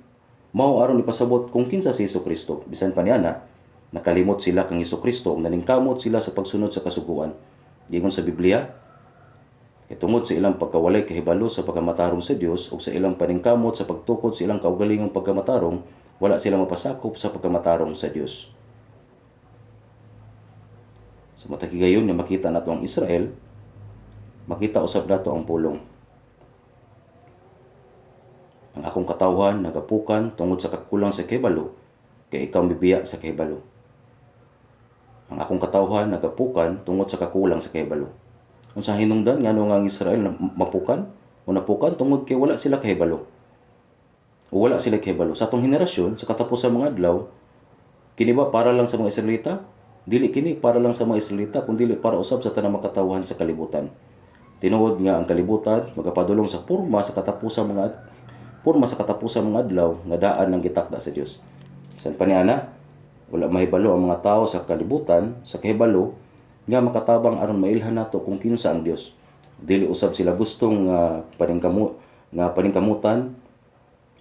[SPEAKER 1] mao aron ipasabot kung kinsa si Kristo. Bisan pa niana, nakalimot sila kang Kristo ug naningkamot sila sa pagsunod sa kasuguan. Giingon sa Biblia, kay tungod sa ilang pagkawalay kahibalo sa pagkamatarong sa Dios ug sa ilang paningkamot sa pagtukod sa ilang kaugalingong pagkamatarong, wala sila mapasakop sa pagkamatarong sa Dios. Sa matag higayon nga makita nato ang Israel, makita usab nato ang pulong. Ang akong katawhan nagapukan tungod sa kakulang sa kahibalo, kay ikaw mibiya sa kahibalo. Ang akong katawhan nagapukan tungod sa kakulang sa kahibalo. Unsa hinungdan ngano nga ang Israel mapukan o napukan? Tungod kay wala sila kahibalo. O wala sila kahibalo. Sa atong henerasyon, sa katapusan mga adlaw, kini ba para lang sa mga Israelita? Dili kini para lang sa mga Israelita, kun dili para usab sa tanang makatawhan sa kalibutan. Tinuod nga ang kalibutan magapadulong sa porma sa katapusan mga adlaw nga daan ng gitakda sa Dios. Bisan pa niana, wala mahibalo ang mga tao sa kalibutan sa kahibalo nga makatabang aron mailhan nato kung kinsa ang Dios. Dili usab sila gustong nga paningkamutan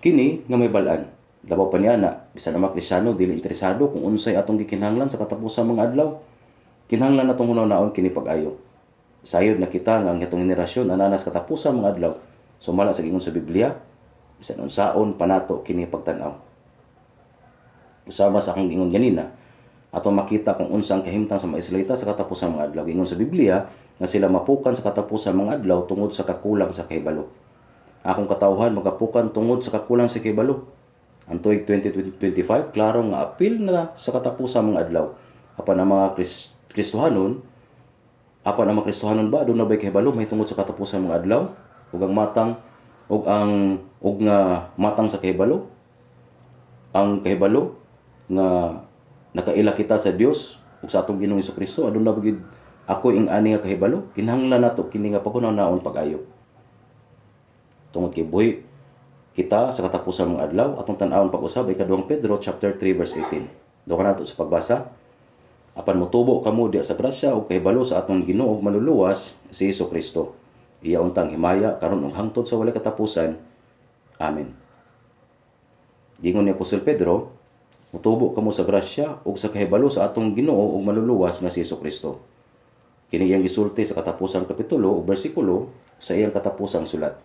[SPEAKER 1] kini nga may balaan. Labaw pa niana, bisan ang mga Kristiyano dili interesado kung unsay atong gikinahanglan sa katapusan mga adlaw. Kinahanglan natong hunaw-naon kini pag-ayo. Sayod na kita nga ang atong henerasyon ananas katapusan mga adlaw. Sumala sa giingon sa Biblia, bisan unsaon pa nato kini pagtan-aw. Usama sa akong giingon ganina, atong makita kung unsa ang kahimtang sa mga Israelita sa katapusan mga adlaw. Giingon sa Biblia nga sila mapukan sa katapusan mga adlaw tungod sa kakulang sa kahibalo. Akong katawhan magapukan tungod sa kakulang sa kahibalo. Ang tuig 2025, klaro nga apil na sa katapusan mga adlaw. Apan ang mga Kristohanon, apan ang mga Kristohanon ba aduna bay kahibalo mahitungod sa katapusan mga adlaw ug ang matang ug ang ug nga matang sa kahibalo? Ang kahibalo nga nakaila kita sa Dios ug sa atong Ginoong Kristo, aduna ba gid ako ing ani nga kahibalo? Kinahanglan nato kini nga paghunahon pag-ayo. Tungod kay buhi kita sa katapusan mga adlaw, atong tan-awon pag-usab ay Ikaduhang Pedro chapter 3 verse 18. Duha nato sa pagbasa. Apan motubo kamo diha sa grasya ug kahibalo sa atong Ginoo ug Manluluwas si Hesus Kristo. Iya untang himaya karon ug hangtod sa walay katapusan. Amen. Giingon ni Apostol Pedro, motubo kamo sa grasya ug sa kahibalo sa atong Ginoo ug Manluluwas nga si Hesus Kristo. Kini iyang gisulti sa katapusang kapitulo ug bersikulo sa iyang katapusang sulat.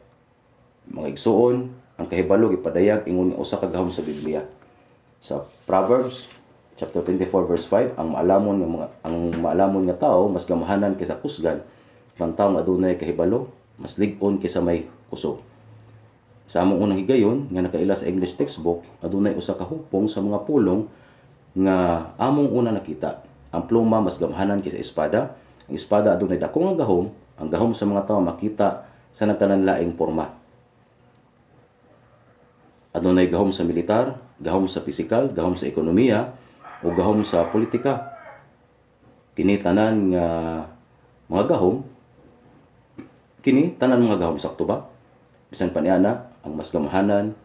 [SPEAKER 1] Mga igsuon, ang kahibalo gipadayag ingon nga usa ka gahom sa Biblia. Sa Proverbs chapter 24 verse 5, ang maalamon nga tawo mas gamhanan kaysa kusgan, ang tawo nga adunay kahibalo mas lig-on kaysa may kusog. Sa among unang higayon nga nakaila sa English textbook, adunay usa ka hupong sa mga pulong nga among una nakita. Ang pluma mas gamhanan kaysa espada. Ang espada adunay dako nga gahom. Ang gahom sa mga tawo makita sa nagkalanlaing porma. Adunay gahom sa militar, gahom sa pisikal, gahom sa ekonomiya, o gahom sa politika. Kini tanan nga mga gahom, kini tanan mga gahom, sakto ba? Bisan pa niana, ang mas gamhanan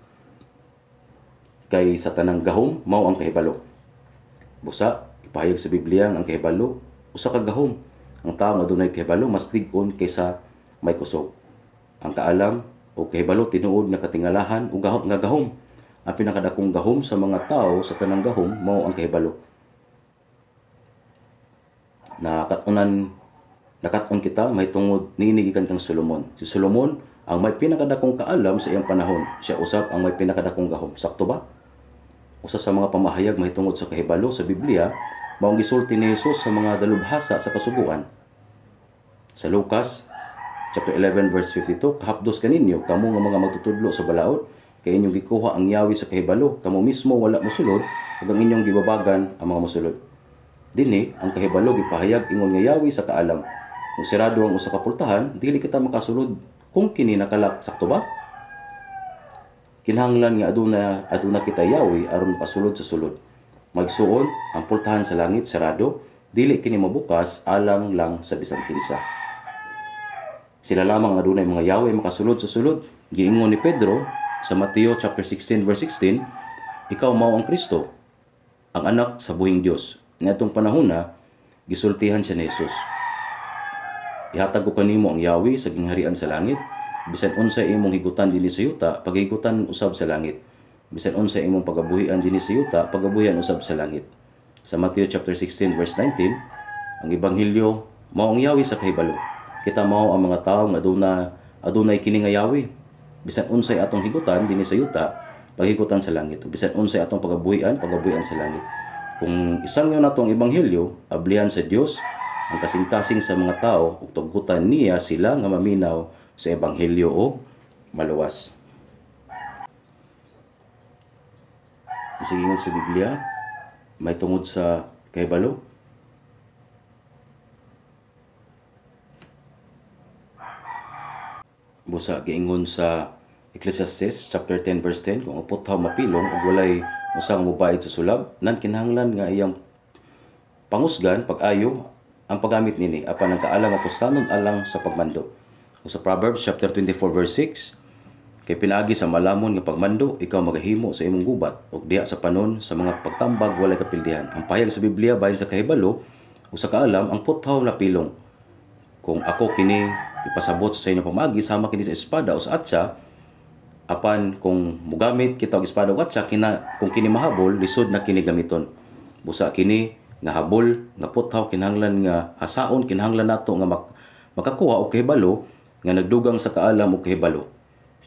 [SPEAKER 1] kay sa tanang gahom mao ang kahibalo. Busa, ipahayag sa Biblia ang kahibalo usa ka gahom. Ang tawo nga adunay kahibalo mas lig-on kaysa may kusog. Ang kaalam o kahibalo tinuod nga katingalahan o gahom, nga gahom. Ang pinakadakong gahom sa mga tao sa tanang gahom mao ang kahibalo. Nakat-on kita mahitungod niini gikan kang Solomon. Si Solomon ang may pinakadakong kaalam sa iyang panahon. Siya usab ang may pinakadakong gahom. Sakto ba? Usa sa mga pamahayag mahitungod sa kahibalo sa Biblia mao ang gisulti ni Jesus sa mga dalubhasa sa kasuguan. Sa Lucas chapter 11 verse 52, "Kahapdos kaninyo kamo nga mga magtutudlo sa balaod, kay inyong gikuha ang yawi sa kahibalo, kamo mismo wala mosulod ug ang inyong gibabagan ang mga mosulod." Dinhi ang kahibalo gipahayag ingon nga yawi sa kaalam. Kung sirado ang usa ka pultahan, dili kita makasulod kung kini naka-lock, sakto ba? Kinahanglan nga aduna kita yawi aron makasulod sa sulod. Magsuon, ang pultahan sa langit sarado, dili kini mabukas alang lang sa bisan kinsa. Sila lamang ang adunay mga yawi makasulod sa sulod. Giingon ni Pedro sa Mateo chapter 16 verse 16, "Ikaw mao ang Kristo." Ang anak sa buhing Dios. Niadtong panahona, gisultihan siya ni Jesus. Ihatag ko kanimo ang yawi sa gingharian sa langit. Bisan unsay imong higutan dinhi sa yuta, paghigutan usab sa langit. Bisan unsay imong pagabuhian dinhi sa yuta, pagabuhian usab sa langit. Sa Matthew chapter 16 verse 19, ang ebanghelyo mao ang yawi sa kahibalo. Kita mao ang mga tawo nga adunay kini nga yawi. Bisan unsay atong higutan dinhi sa yuta, paghigutan sa langit. Ug bisan unsay atong pagabuhian, pagabuhian sa langit. Kung isangyaw nato ang ebanghelyo, ablihan sa Dios ang kasing-kasing sa mga tao ug tughutan niya sila nga maminaw sa ebanghelyo o maluwas. Ang ingon sa Biblia, may tungod sa kahibalo. Busa giingon sa Ecclesiastes chapter 10 verse 10, kung ang puthaw mapilong ug walay usa nga mobaid sa sulab, nan kinahanglan nga iyang pangusgan pag-ayo ang paggamit nini, apan ang kaalam mapuslanon alang sa pagmando. O sa Proverbs chapter 24 verse 6, kay pinaagi sa malamon nga pagmando ikaw magahimo sa imong gubat, ug diha sa panon sa mga pagtambag walay kapildihan. Ang pahayag sa Biblia bahin sa kahibalo ug sa kaalam, ang puthaw na pilong. Kung ako kini ipasabot sa inyo pamaagi sama kini sa espada o sa atsa, apan kung mugamit kita og espada o atsa kina, kung kini mahabol lisod na kini gamiton. Busa kini nga habol nga puthaw kinahanglan nga hasaon, kinahanglan nato nga makakuha og kahibalo nga nagdugang sa kaalam og kahibalo.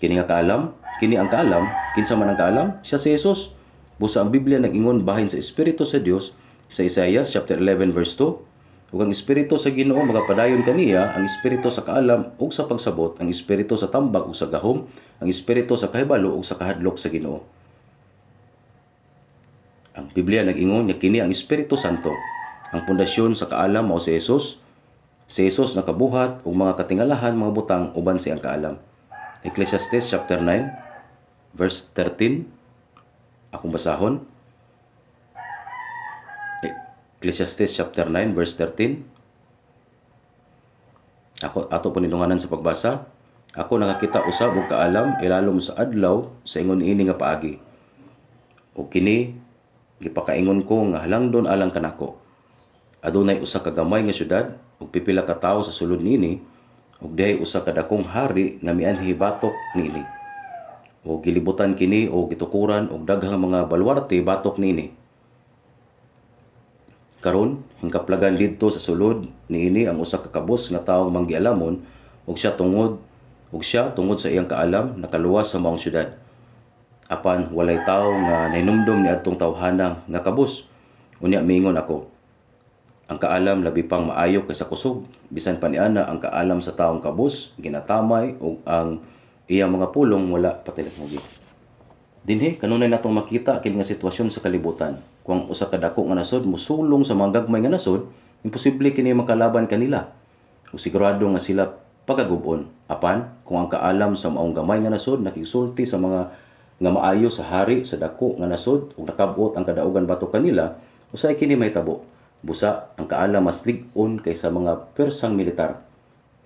[SPEAKER 1] Kini nga kaalam, kini ang kaalam, kinsa man ang kaalam, siya si Jesus. Busa ang Biblia nag-ingon bahin sa Espiritu sa Dios sa Isaiah chapter 11 verse 2, ug ang Espiritu sa Ginoo magapadayon kaniya, ang Espiritu sa kaalam ug sa pagsabot, ang Espiritu sa tambag ug sa gahom, ang Espiritu sa kahibalo ug sa kahadlok sa Ginoo. Ang Biblia nag-ingon nga kini ang Espiritu Santo. Ang pundasyon sa kaalam mao si Jesus. Si Jesus nakabuhat og mga katingalahan mga butang uban siyang kaalam. Ecclesiastes chapter 9 verse 13, akong basahon. Ecclesiastes chapter 9 verse 13. Ako ato po nindunganan sa pagbasa. Ako nakakita usab og kaalam ilalom sa adlaw sa ingon ini nga paagi. Og kini gipakaingon ko nga halangdon alang kanako. Adunay usa ka gamay nga syudad ug pipila ka tawo sa sulod niini, ug dihay usa ka dakong hari nga mianhi batok niini. O gilibutan kini o gitukuran og daghang mga baluarte batok niini. Karon hingkaplagan didto sa sulod niini ang usa ka kabus nga tawo manggialamon, ug siya tungod sa iyang kaalam nakaluwas sa maong syudad. Apan walay tawo nga nahinumdom niadtong tawhana nga kabus. Unya miingon ako, ang kaalam labi pang maayo kaysa kusog. Bisan pa niana ang kaalam sa taong kabus ginatamay ug ang iyang mga pulong wala patilanghogi. Dinhi kanunay natong makita kini nga sitwasyon sa kalibutan. Kung ang usa ka dako nga nasod mosulong sa mga gagmay nga nasod, imposible kini makalaban kanila. Ug sigurado nga sila pagagub-on. Apan kung ang kaalam sa maong gamay nga nasod nakigsulti sa mga nga maayo sa hari sa dako nga nasod ug nakabot ang kadaugan batok kanila, usay kini mahitabo. Busa ang kaalam mas lig-on kaysa mga pwersang militar.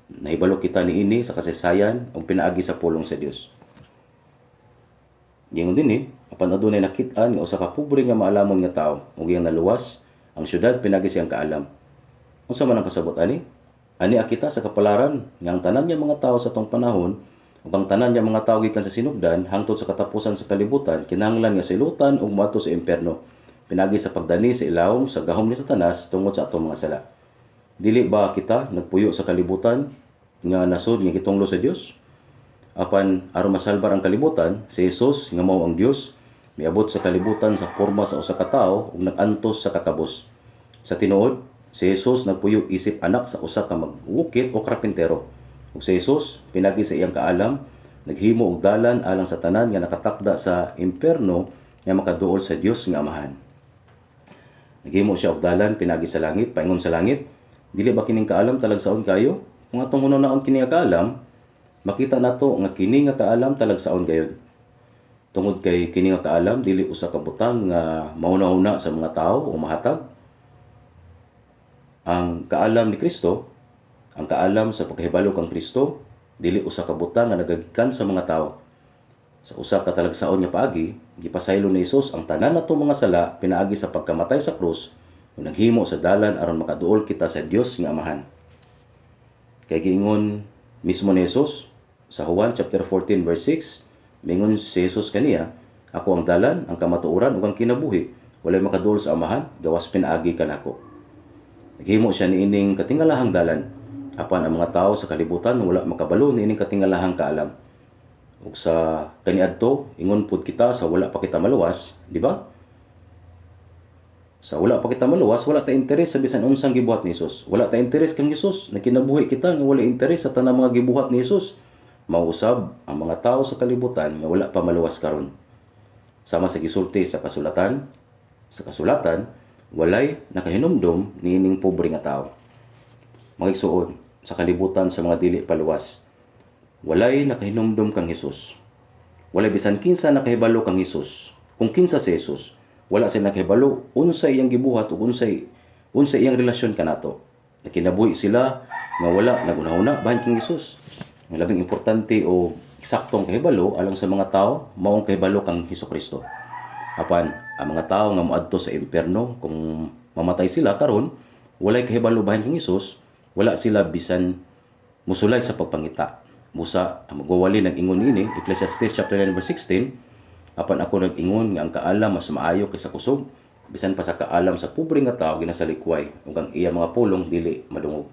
[SPEAKER 1] Nahibalo kita niini sa kasaysayan ug pinaagi sa pulong sa Dios. Giingon dinhi, apan adunay nakit-an nga usa ka pobre nga maalamon nga tawo ug iyang naluwas ang syudad pinaagi siyang kaalam. Unsa man ang kasabot ani? Ani kita sa kapalaran nga ang tanan nga mga tawo sa atong panahon ug ang tanan nga mga tawo gikan sa sinugdan hangtod sa katapusan sa kalibutan kinahanglan nga silutan ug moadto sa impierno pinaagi sa pagdani sa ilawom sa gahom ni Satanas tungod sa atong mga sala. Dili ba kita nagpuyo sa kalibutan nga nasod nga gitunglo sa Dios? Apan aron masalbar ang kalibutan, si Jesus nga mao ang Dios miabot sa kalibutan sa porma sa usa ka tawo ug nag-antos sa kakabos. Sa tinuod, si Jesus nagpuyo isip anak sa usa ka mag-ukit o karpintero. Ug si Jesus pinaagi sa iyang kaalam naghimo og dalan alang sa tanan nga nakatakda sa impierno nga makaduol sa Dios nga Amahan. Naghimo siya og dalan pinaagi sa langit, paingon sa langit. Dili ba kining kaalam talagsaon kayo? Kung atong hunahunaon kini nga kaalam, makita nato nga kini nga kaalam talagsaon gayud. Tungod kay kini nga kaalam dili usa ka butang nga mahuna-huna sa mga tawo o mahatag. Ang kaalam ni Kristo, ang kaalam sa pagkahibalo kang Kristo, dili usa ka butang nga nagagikan sa mga tawo. Sa usa ka talagsaon nga paagi, gipasaylo ni Hesus ang tanan natong mga sala pinaagi sa pagkamatay sa krus ug naghimo sa dalan aron makaduol kita sa Dios nga Amahan. Kay giingon mismo ni Hesus sa Juan chapter 14 verse 6, mingon si Hesus kaniya, "Ako ang dalan, ang kamatuoran ug ang kinabuhi. Walay makaduol sa Amahan gawas pinaagi kanako." Naghimo siya niining katingalahang dalan. Apan ang mga tao sa kalibutan wala makabalo niining katingalahang kaalam. Ug sa kaniadto, ingon pud kita sa wala pa kita maluwas, di ba? Sa wala pa kita maluwas, wala ta interes sa bisan unsang gibuhat ni Hesus. Wala ta interes kang Hesus. Nagkinabuhi kita nga wala interes sa tanang mga gibuhat ni Hesus. Mauusab ang mga tao sa kalibutan nga wala pa maluwas karon. Sama sa gisulti sa kasulatan, walay nakahinumdom niining pobre nga tao. Mga igsuon, sa kalibutan sa mga dili paluwas, walay nakahinumdom kang Hesus. Walay bisan kinsa nakahibalo kang Hesus. Kung kinsa si Hesus, wala sila nakahibalo unsa iyang gibuhat ug unsay iyang relasyon kanato. Nakinabuhi sila nga wala nagunahuna bahin kang Hesus. Ang labing importante o eksaktong kahibalo alang sa mga tao, maong kahibalo kang Hesukristo. Apan ang mga tao nga moadto sa impierno kung mamatay sila karon, walay kahibalo bahin kang Hesus, wala sila bisan musulay sa pagpangita. Busa ang magwawali nag-ingon niini, Ecclesiastes chapter 9 verse 16, apan ako nag-ingon nga ang kaalam mas maayo kaysa kusog, bisan pa sa kaalam sa pobre nga tao ginasalikway ug ang iya mga pulong dili madungog.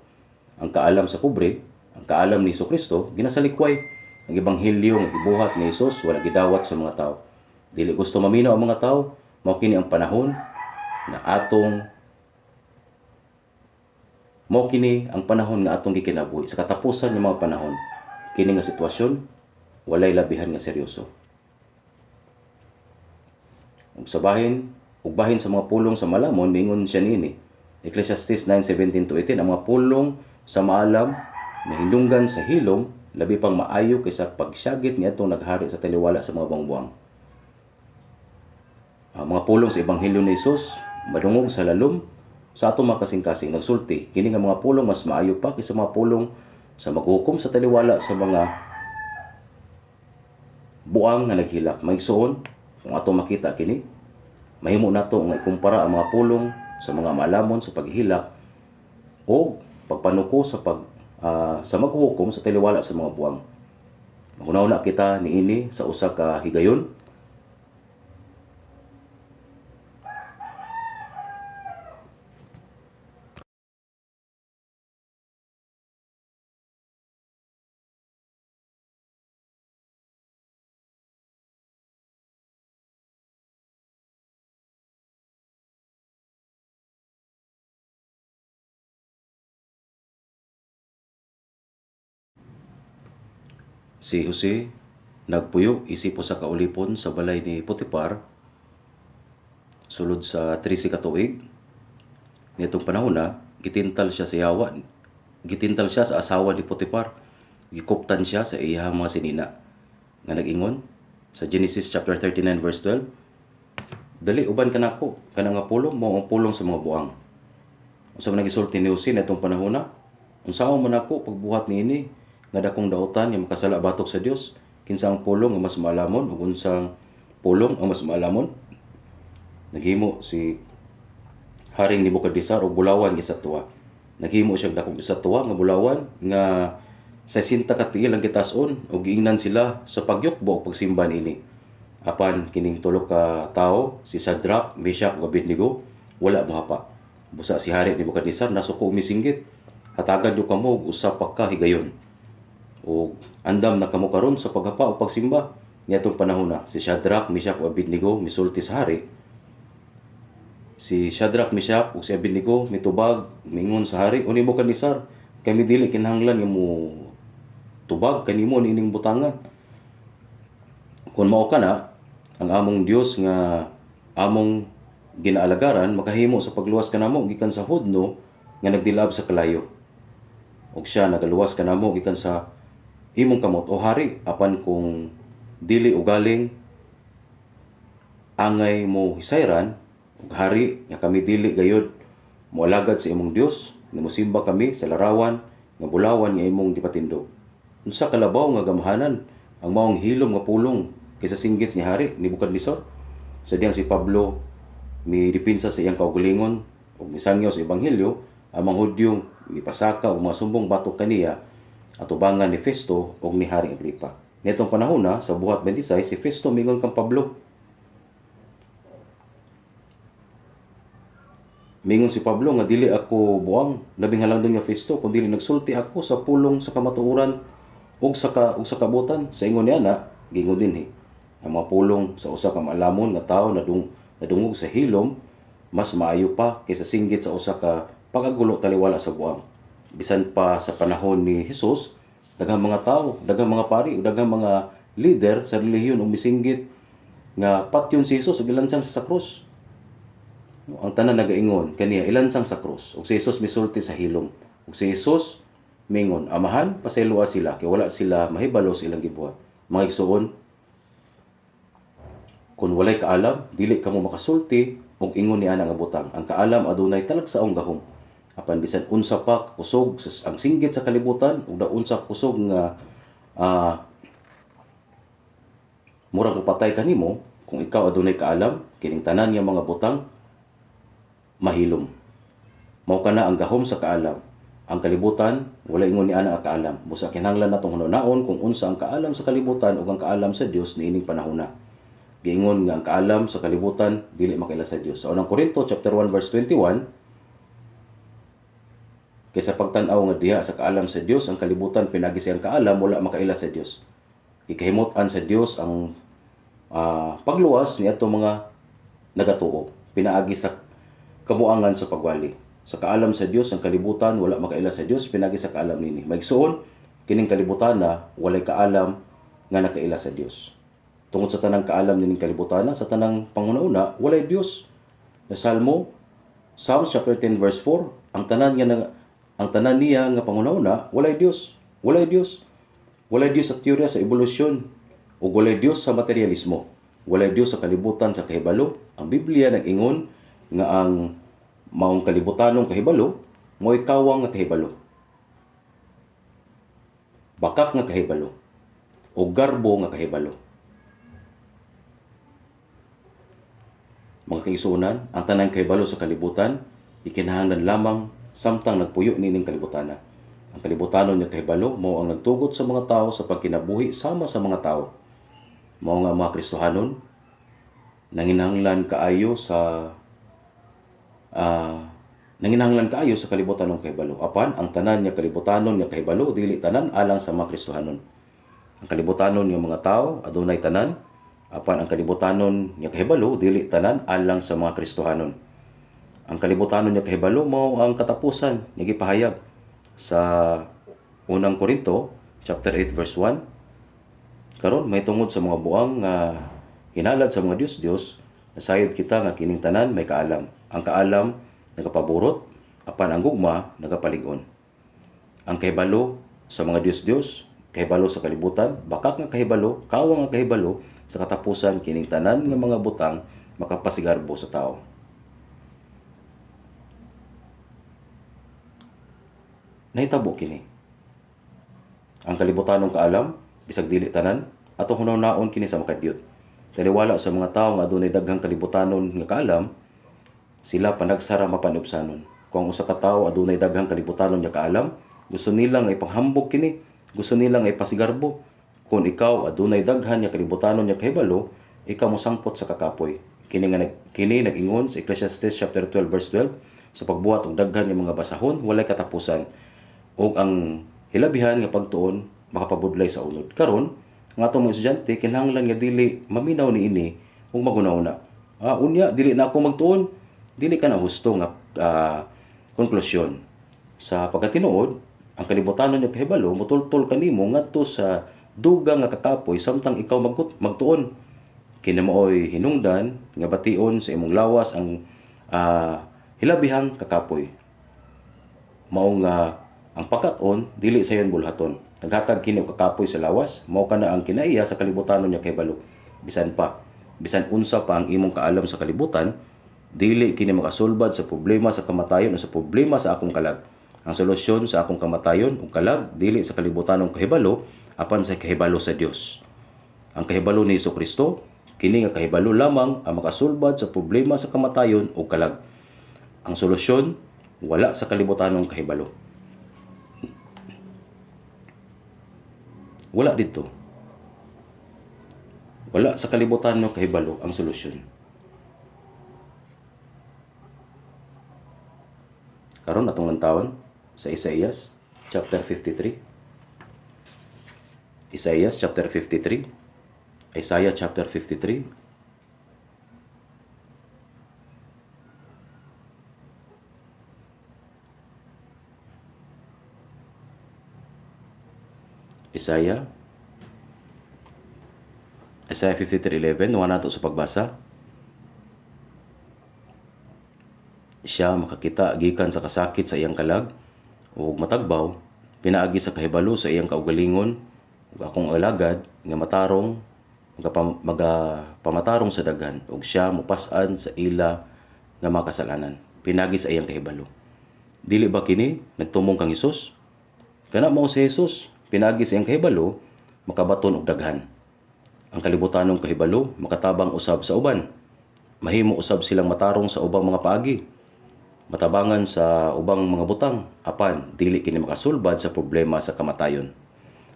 [SPEAKER 1] Ang kaalam sa pobre, ang kaalam ni Hesukristo ginasalikway. Ang ebanghelyo nga gibuhat ni Hesus wala gidawat sa mga tao. Dili gusto maminaw ang mga tao, mao kini ang panahon nga atong mao kini ang panahon nga atong gikinabuhi sa katapusan ng mga panahon. Kini nga sitwasyon walay labihan nga seryoso. Ug sa bahin, ug bahin sa mga pulong sa malamon, mingon siya niini. Ecclesiastes 9:17-18, ang mga pulong sa maalam na hinunggan sa hilom, labi pang maayo kaysa pagsyagit niadtong naghari sa taliwala sa mga buang-buang. Ang mga pulong sa ebanghelyo ni Hesus madungog sa lalom sa atong mga kasing-kasing nagsulti. Kini nga mga pulong mas maayo pa kaysa mga pulong sa maghukom sa taliwala sa mga buang nga naghilak. Maigsuon, kung atong makita kini, mahimo nato nga ikumpara ang mga pulong sa mga maalamon sa paghilak o pagpanuko sa sa maghukom sa taliwala sa mga buang. Maghuna-huna kita niini sa usa ka higayon. Si Jose nagpuyo isip usa ka ulipon sa balay ni Potifar sulod sa 13 ka tuig. Niadtong panahona, gitintal siya sa yawa. Gitintal siya sa asawa ni Potifar. Gikuptan siya sa iyang mga sinina. Nga nag-ingon sa Genesis chapter 39 verse 12, "Dali uban kanako, kana nga pulong mao ang pulong sa mga buang." Unsa man gisulti ni Jose niadtong panahona? Unsaon man ako pagbuhat niini nga dakong dautan nga makasala batok sa Dios? Kinsa ang pulong nga mas maalamon ug unsang pulong ang mas maalamon? Naghimo si Haring Nebuchadnezzar og bulawan nga estatwa. Naghimo siya og dakong estatwa nga bulawan nga 60 ka tiil ang gitason ug giingnan sila sa pagyukbo ug pagsimba niini. Apan kining tulo ka tawo, si Shadrach, Meshach ug Abednego, wala mohapa. Busa si Hari Nebuchadnezzar nasuko misinggit, "Hatagan nyo kamo og usa pa ka higayon ug andam na kamo karon sa paghapa o pagsimba." Niadtong panahona, si Shadrach, Meshach ug Abednego misulti sa hari. Si Shadrach, Meshach ug si Abednego mitubag, miingon sa hari, "O Nebuchadnezzar, kami dili kinahanglan nga mo tubag kanimo niining butanga. Kung mao kana, ang among Dios nga among ginaalagaran makahimo sa pagluwas kanamo gikan sa hudno nga nagdilab sa kalayo. Ug siya nagaluwas kanamo gikan sa imong kamot, o hari. Apan kung dili ugaling angay mo hisayran ug hari nga kami dili gayod moalagad sa imong Dios, nga mosimba kami sa larawan nga bulawan nga imong gipatindog." Unsa kalabaw nga gamhanan ang maong hilom nga pulong kaysa singgit ni hari Nebuchadnezzar. Sa diyang si Pablo midipinsa sa iyang kaugalingon ug misangyaw sa ebanghelyo, ang mga Hudyo gipasaka og mga sumbong batok kaniya atubangan ni Festo ug ni Haring Agripa. Niadtong panahona sa Buhat 26, si Festo mingon kang Pablo. Mingon si Pablo nga dili ako buang, labing halangdon nga Festo, kun dili nagsulti ako sa pulong sa kamatuoran ug sa kabutan. Sa ingon niya na gingon dinhi ang mga pulong sa usa ka maalamon nga tawo nadungog sa hilom mas maayo pa kaysa singgit sa usa ka pagagulo taliwala sa buang. Bisan pa sa panahon ni Hesus, daghang mga tawo, daghang mga pari ug daghang mga lider sa relihiyon ug misinggit nga patyon si Hesus ug ilansang sa krus. Ang tanan nagaingon kaniya ilansang sa krus, ug si Hesus misulti sa hilom. Ug si Hesus mingon, "Amahan, pasayloa sila kay wala sila mahibalo sa ilang gibuhat." Mga igsuon, kun walay kaalam, dili kamo makasulti og ingon niana nga butang. Ang kaalam adunay talagsaong gahom. Apan bisan unsa pa kusog ang singgit sa kalibutan ug daun sa kusog nga murag mopatay kanimo, kung ikaw adunay kaalam, kining tanan nga mga butang mahilom. Mao kana ang gahom sa kaalam. Ang kalibutan wala ingon ni ana ang kaalam. Busa kinahanglan natong hunaon kung unsa ang kaalam sa kalibutan ug ang kaalam sa Dios niining panahona. Giingon nga ang kaalam sa kalibutan dili makaila sa Dios. Sa unang Korinto chapter 1 verse 21, kaysa pagtan-aw nga diha sa kaalam sa Dios ang kalibutan pinagi siyang kaalam wala makaila sa Dios. Gikahimut-an sa Dios ang pagluwas ni atong mga nagatuo pinaagi sa kabuangan sa pagwali. Sa kaalam sa Dios ang kalibutan wala makaila sa Dios pinagi sa kaalam nini. Maigsuon, kining kalibutan na walay kaalam nga nakaila sa Dios. Tungod sa tanang kaalam nining kalibutan na, sa tanang panghuna-una, walay Dios. Sa Psalms chapter 10 verse 4, ang tanan niya nga panghuna-una walay Dios. Walay Dios. Walay Dios sa teorya sa ebolusyon ug walay Dios sa materialismo. Walay Dios sa kalibutan sa kahibalo. Ang Biblia nag-ingon nga ang maong kalibutanong kahibalo mo'y kawang nga kahibalo, bakak nga kahibalo, o garbo nga kahibalo. Mga kaigsuonan, ang tanang kahibalo sa kalibutan ikinahanglan lamang samtang nagpuyo niining kalibutana. Ang kalibutanon nga kahibalo mao ang nagtugot sa mga tao sa pagkinabuhi sama sa mga tao. Mao nga mga Kristohanon nanginahanglan kaayo sa kalibutan ng kahibalo. Apan ang tanan nga kalibutanon nga kahibalo dili tanan alang sa mga Kristohanon. Ang kalibutanon nga mga tao adunay tanan, apan ang kalibutanon nga kahibalo dili tanan alang sa mga Kristohanon. Ang kalibutanon nga kahibalo mao ang katapusan nga gipahayag sa unang Korinto chapter 8 verse 1. Karon may tungod sa mga buang nga hinalad sa mga Dios-Dios, nasayod kita nga kining tanan may kaalam. Ang kaalam nagapaburot, apan ang gugma nagapalig-on. Ang kahibalo sa mga Dios-Dios, kahibalo sa kalibutan, bakak nga kahibalo, kawang nga kahibalo, sa katapusan kining tanan nga mga butang makapasigarbo sa tao. Nahitabo kini. Ang kalibutanong kaalam, bisag dili tanan, atong hunahunaon kini sa makadyot. Taliwala sa mga tawo nga adunay daghang kalibutanon nga kaalam, sila panagsara mapanubsanon. Kung ang usa ka tawo adunay daghang kalibutanon nga kaalam, gusto nila nga ipanghambog kini, gusto nila nga ipasigarbo. Kung ikaw adunay daghan nga kalibutanon nga kahibalo, ikaw mosangpot sa kakapoy. Kini nag-ingon sa Ecclesiastes chapter 12 verse 12, sa pagbuhat og daghan nga mga basahon walay katapusan, ug ang hilabihan nga pagtuon makapabudlay sa unod. Karon, ang atong mga estudyante kinahanglan nga dili maminaw niini ug maguna-una. Unya dili na ako magtuon, dili ka na husto nga konklusyon. Sa pagkatinuod, ang kalibutanon nga kahibalo motultol kanimo ngadto sa dugang nga kakapoy samtang ikaw magtuon. Kini maoy hinungdan nga bation sa imong lawas ang hilabihang kakapoy. Mao nga ang pagkat-on dili sayon bulhaton. Naghatag kini og kakapoy sa lawas, mao kana ang kinaiya sa kalibutanon nga kahibalo. Bisan pa, bisan unsa pa ang imong kaalam sa kalibutan, dili kini makasulbad sa problema sa kamatayon o sa problema sa akong kalag. Ang solusyon sa akong kamatayon ug kalag dili sa kalibutanon kahibalo, apan sa kahibalo sa Dios. Ang kahibalo ni Hesukristo, kini nga kahibalo lamang ang makasulbad sa problema sa kamatayon o kalag. Ang solusyon wala sa kalibutanong kahibalo. Wala didto. Wala sa kalibutan ng kahibalo ang solusyon. Karon atong lantawan sa Isaias chapter 53. Isaias chapter 53. Isaiah chapter 53. Isaiah Isaiah 53:11, nuwa nato sa pagbasa. Siya makakita gikan sa kasakit sa iyang kalag ug matagbaw pinaagi sa kahibalo sa iyang kaugalingon ug akong alagad nga matarong magapamatarong sa daghan ug siya mopas-an sa ila nga mga kasalanan pinaagi sa iyang kahibalo. Dili ba kini nagtumong kang Hesus? Kana mao si Hesus pinaagi sa iyang kahibalo makabaton og daghan. Ang kalibutanong kahibalo makatabang usab sa uban. Mahimo usab silang matarong sa ubang mga paagi. Matabangan sa ubang mga butang apan dili kini makasulbad sa problema sa kamatayon.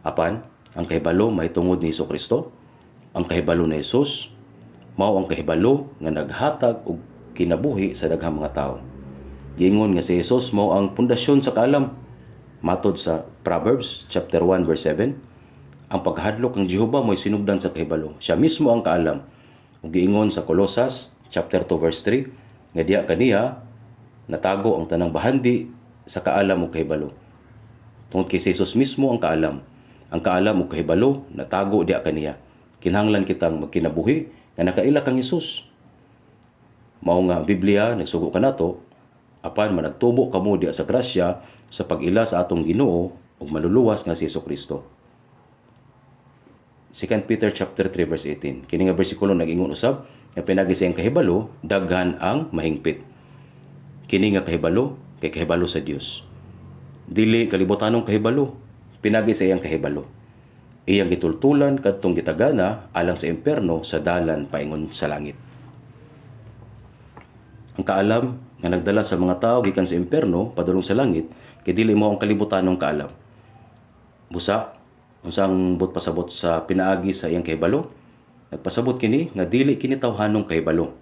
[SPEAKER 1] Apan ang kahibalo mahitungod ni Hesukristo, ang kahibalo ni Hesus mao ang kahibalo nga naghatag og kinabuhi sa daghang mga tawo. Giingon nga si Hesus mao ang pundasyon sa kaalam. Matod sa Proverbs chapter 1 verse 7, ang paghadlok kang Jehova mo'y sinugdan sa kahibalo. Siya mismo ang kaalam. Ug giingon sa Colosas chapter 2 verse 3 nga diya kaniya natago ang tanang bahandi sa kaalam ug kahibalo. Tungod kay si Jesus mismo ang kaalam. Ang kaalam ug kahibalo natago diya kaniya. Kinahanglan kitang magkinabuhi nga nakaila kang Hesus. Mao nga ang Biblia nagsugo kanato apan managtubo kamo diya sa grasya sa pag-ila sa atong Ginoo ug manluluwas nga si Hesukristo. 2 Peter chapter 3 verse 18. Kini nga bersikulo nag-ingon usab nga pinaagi sa iyang kahibalo daghan ang mahingpit. Kini nga kahibalo kay kahibalo sa Dios. Dili kalibutanong kahibalo, pinaagi sa iyang kahibalo. Iyang gitultulan kadtong gitagana alang sa impierno sa dalan paingon sa langit. Ang kaalam nga nagdala sa mga tawo gikan sa impierno padulong sa langit kay dili mo ang kalibutanong kaalam. Busa unsa ang buot pasabot sa pinaagi sa iyang kahibalo? Nagpasabot kini nga dili kini tawhanong kahibalo.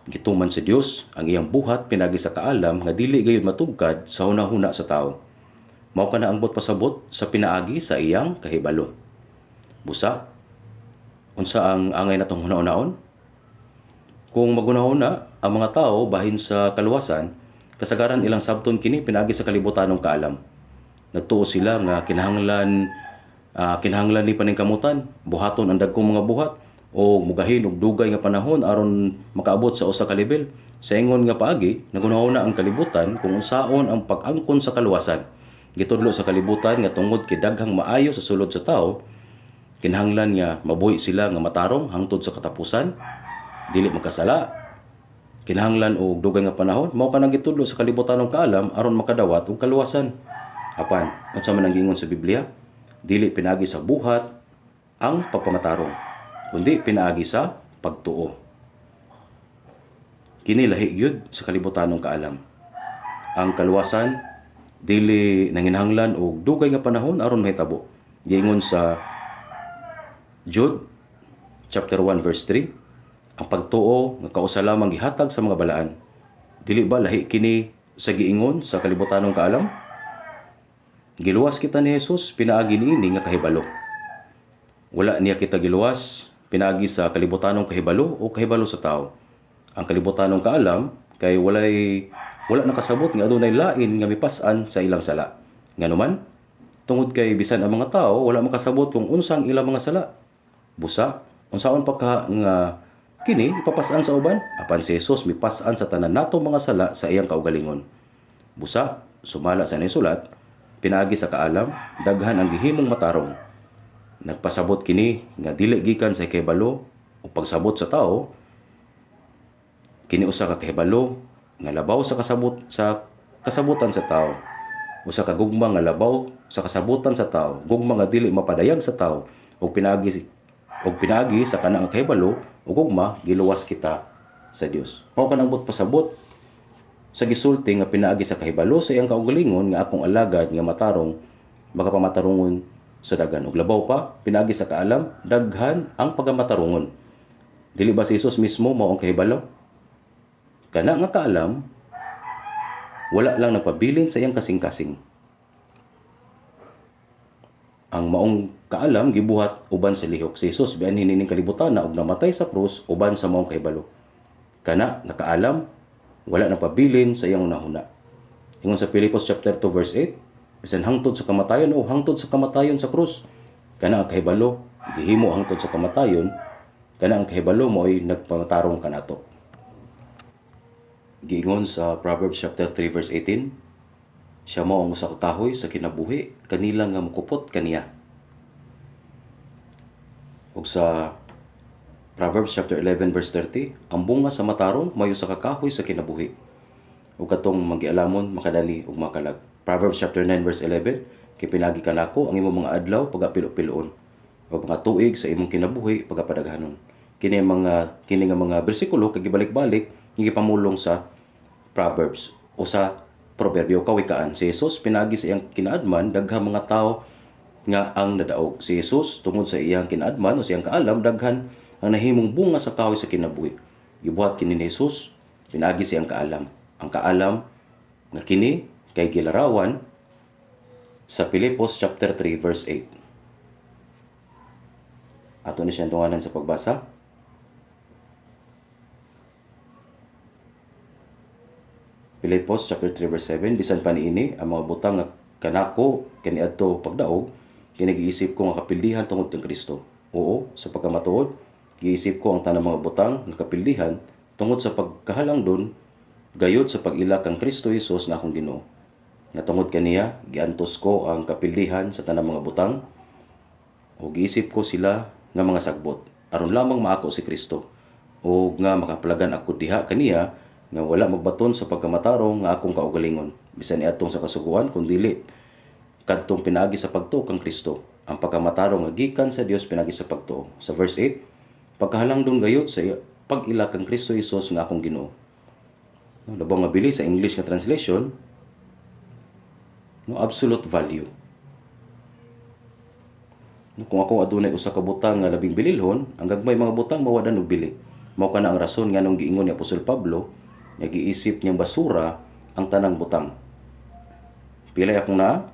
[SPEAKER 1] Gituman sa Dios ang iyang buhat pinaagi sa kaalam nga dili gayud matugkad sa hunahuna sa tawo. Mao kana ang buot pasabot sa pinaagi sa iyang kahibalo. Busa unsa ang angay natong hunahunaon? Kung maghunahuna ang mga tao bahin sa kaluwasan, kasagaran ilang sabton kini pinaagi sa kalibutanong kaalam. Nagtuo sila nga kinahanglan ni paningkamutan, buhaton ang dagkong mga buhat o mugahin og dugay nga panahon aron makaabot sa usa ka level. Sa ingon nga paagi, naghunahuna ang kalibutan kung unsaon ang pag-angkon sa kaluwasan. Gitudlo sa kalibutan nga tungod kay daghang maayo sa sulod sa tawo, kinahanglan nga mabuhi sila nga matarong hangtod sa katapusan, dili magkasala. Kinahanglan og dugay nga panahon, mao kanang gitudlo sa kalibutanong kaalam aron makadawat og kaluwasan. Apan, unsa man ang giingon sa Biblia? Dili pinaagi sa buhat ang pagpamatarong, kundi pinaagi sa pagtuo. Kini lahi gyud sa kalibutanong kaalam. Ang kaluwasan dili nanginahanglan og dugay nga panahon aron mahitabo. Giingon sa Jude chapter 1 verse 3, ang pagtuo nga kausa lamang gihatag sa mga balaan. Dili ba lahi kini sa giingon sa kalibutanong kaalam? Giluwas kita ni Jesus pinaagi niini nga kahibalo. Wala niya kita giluwas pinaagi sa kalibutanong kahibalo o kahibalo sa tao. Ang kalibutanong kaalam kay wala nakasabot nga adunay lain nga mipas-an sa ilang sala. Nganuman, tungod kay bisan ang mga tao wala makasabot kung unsang ilang mga sala. Busa, unsaon pa ka nga kini ipapas-an sa uban? Apan si Jesus mipas-an sa tanan nato mga sala sa iyang kaugalingon. Busa, sumala sa nisulat, pinaagi sa kaalam, daghan ang gihimong matarong. Nagpasabot kini nga dili gikan sa kahibalo o pagsabot sa tao, kini usa ka kahibalo nga labaw sa kasabot sa kasabutan sa tao. Usa ka gugma nga labaw sa kasabutan sa tao, gugma nga dili mapadayag sa tao, Ug pinaagi sa kanang kahibalo ug gugma giluwas kita sa Dios. Mao kanang buot pasabot sa gisulti nga pinaagi sa kahibalo sa iyang kaugalingon nga akong alagad nga matarong makapamatarongon sa daghan. Ug labaw pa, pinaagi sa kaalam, daghan ang pagamatarungon. Dili ba si Jesus mismo mao ang kahibalo? Kana nga kaalam wala lang nagpabilin sa iyang kasing-kasing. Ang maong kaalam gibuhat uban sa lihok. Si Jesus bianhin nining kalibutan na og namatay sa krus uban sa maong kahibalo. Kana nga kaalam wala nagpabilin sa iyang hunahuna. Ingon sa Filipos chapter 2 verse 8, bisan hangtod sa kamatayon o hangtod sa kamatayon sa krus, kana ang kahibalo gihimo hangtod sa kamatayon, kana ang kahibalo mo'y nagpamatarong kanato. Giingon sa Proverbs chapter 3 verse 18, siya mao ang usa ka kahoy sa kinabuhi kanila nga mokupot kaniya. Ug sa Proverbs chapter 11 verse 30, ang bunga sa matarong may usa ka kahoy sa kinabuhi. Ug katong magialamon makadani ug makalag. Proverbs chapter 9 verse 11, kay pinaagi kanako ang imong mga adlaw pagapilo-piloon o mga tuig sa imong kinabuhi pagapadaghanon. Kini nga mga bersikulo kay gibalik-balik nga gipamulong sa Proverbs o sa proverbio kawikaan. Si Jesus pinaagi sa iyang kinaadman daghang mga tawo nga ang nadaog. Si Jesus tungod sa iyang kinaadman o sa iyang kaalam daghan ang nahimong bunga sa kahoy sa kinabuhi. Gibuhat kini ni Jesus pinaagi sa iyang kaalam. Ang kaalam nga kini kay gilarawan sa Filipos chapter 3 verse 8. Ato ni siyang tunganan sa pagbasa. Filipos chapter 3 verse 7, bisan pa niini ang mga butang nga kanako kaniadto pagdaog, kini giisip ko nga kapildihan tungod kang Kristo. Oo, sa pagkamatuod, giisip ko ang tanang mga butang nga kapildihan tungod sa pagkahalangdon gayod sa pag-ila kang Kristo Jesus nga akong Ginoo. Nga tungod kaniya giantos ko ang kapildihan sa tanang mga butang o giisip ko sila nga mga sagbot aron lamang maako si Kristo o nga makaplagan ako diha kaniya nga wala magbaton sa pagkamatarong nga akong kaugalingon bisan niadtong sa kasuguan kun dili kadtong pinaagi sa pagtuo kang Kristo, ang pagkamatarong nga gikan sa Dios pinaagi sa pagtuo. Sa verse 8, pagkahalangdon gayud sa pag-ila kang Kristo Jesus nga akong Ginoo. No, labaw nga bili sa English nga translation, no, absolute value. No, kung ako adunay usa ka butang nga labing bililhon, ang gagmay mga butang mawadan og bili. Mao kana ang rason nganong giingon ni Apostol Pablo nga giisip niyang basura ang tanang butang. Pilay akong naa?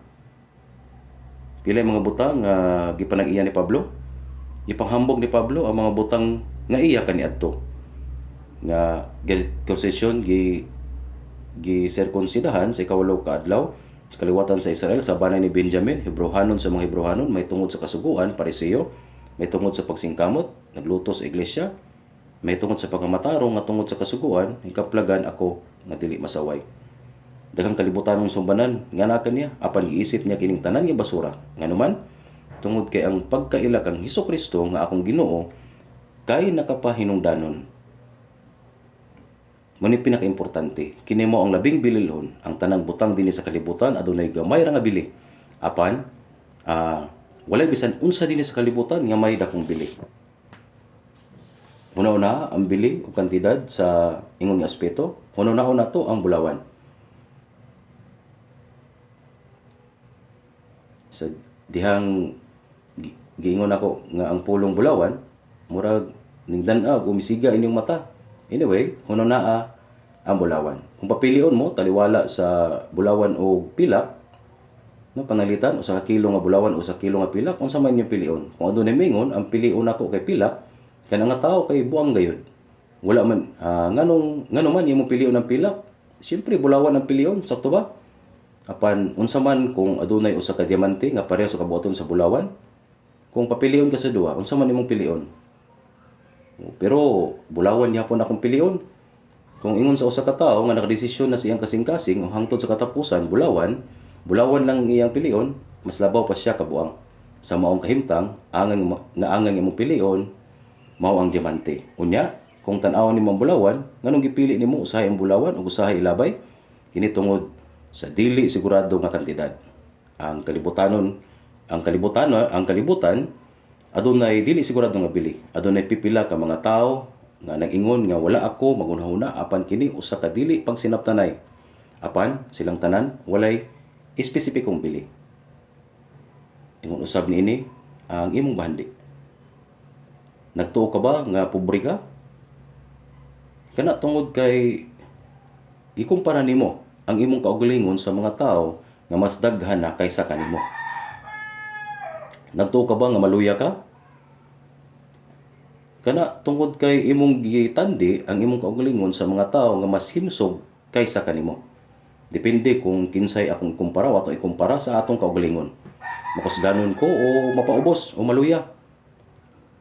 [SPEAKER 1] Pilay mga butang nga gipanag-iya ni Pablo? Gipanghambog ni Pablo ang mga butang nga iya kaniadto. Nga concession gi giserkonsidahan sa ikawalo ka adlaw sa kaliwatan sa Israel sa banay ni Benjamin, Hebrohanon sa mga Hebrohanon, may tungod sa kasuguan, Pariseo, may tungod sa pagsingkamot, nagluto sa iglesia, may tungod sa pagkamatarong nga tungod sa kasuguan, hikaplagan ako nga dili masaway. Daghang kalibutanong sumbanan nga naa kaniya, apan giisip niya kining tanan nga basura. Nganuman, tungod kay ang pagkaila kang Hesus Kristo nga akong Ginoo kay nakapahinungdanon. Mo ni pinakaimportante, kini mo ang labing bililhon, ang tanang butang dinhi sa kalibutan adunay gamay ra nga bili. Apan walay bisan unsa dinhi sa kalibutan nga may dakong bili. Una-una ang bili o kantidad sa ingon nga aspeto, una-una to ang bulawan. Sa dihang giingon ako nga ang pulong bulawan murag ningdan-ag o misiga inyong mata. Anyway, hununaa ang bulawan. Kung papilion mo taliwala sa bulawan o pilak, no, panalitan usa ka kilo nga bulawan o usa ka kilo nga pilak, unsa man inyong pilion? Kung adunay mingon, ang pilion nako kay pilak, kanang nga tawo kay buang gayud. Wala man nganong ngano man imong pilion ang pilak? Siyempre bulawan ang pilion, sakto ba? Apan unsa man kung adunay usa ka diamante nga pareho sa kabuhaton sa bulawan? Kung papilion ka sa duha, unsa man imong pilion? Pero bulawan gyapon akong pilion. Kung ingon sa usa ka tawo nga nakadesisyon na sa iyang kasing-kasing o hangtod sa katapusan bulawan, bulawan lang iyang pilion, mas labaw pa siya kabuang. Sa maong kahimtang, angang nga angang imong pilion mao ang diamante. Unya, kung tan-awon nimo ang bulawan, nganong gipili nimo usahay ang bulawan ug usahay ilabay? Kini tungod sa dili sigurado nga kantidad. Ang kalibutan Adunay dili sigurado nga bili. Adunay pipila ka mga tawo nga nag-ingon nga wala ako maghunahuna, apan kini usa ka dili pagsinabtanay. Apan silang tanan walay espesipikong bili. Ingon usab niini ang imong bahandi. Nagtuo ka ba nga pobre ka? Kana tungod kay gikumpara nimo ang imong kaugalingon sa mga tawo nga mas daghan na kaysa kanimo. Nagtuo ka ba nga maluya ka? Kana tungod kay imong gitandi ang imong kaugalingon sa mga tawo nga mas himsog kaysa kanimo. Depende kung kinsay akong ikumpara o atong ikumpara sa atong kaugalingon. Makusganon ko o mapaubos o maluya.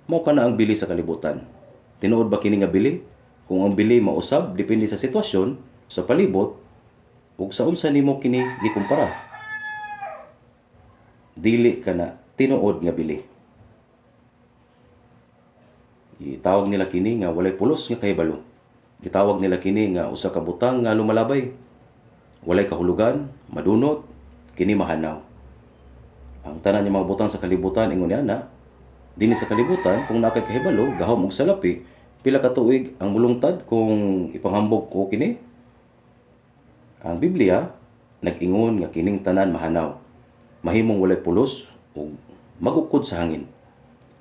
[SPEAKER 1] Mao kana ang bili sa kalibutan. Tinuod ba kini nga bili? Kung ang bili mausab depende sa sitwasyon, sa palibot ug sa unsa nimo kini gikumpara. Dili kana tinuod nga bili. Gitawag nila kini nga walay pulos nga kahibalo. Gitawag nila kini nga usa ka butang nga lumalabay. Walay kahulugan, madunot, kini mahanaw. Ang tanan nga mga butang sa kalibutan ingon niana, dinhi sa kalibutan kung naa kay kahibalo, gahom og salapi, pila ka tuig ang mulungtad kung ipanghambog ko kini? Ang Biblia nag-ingon nga kining tanan mahanaw, mahimong walay pulos ug magukod sa hangin.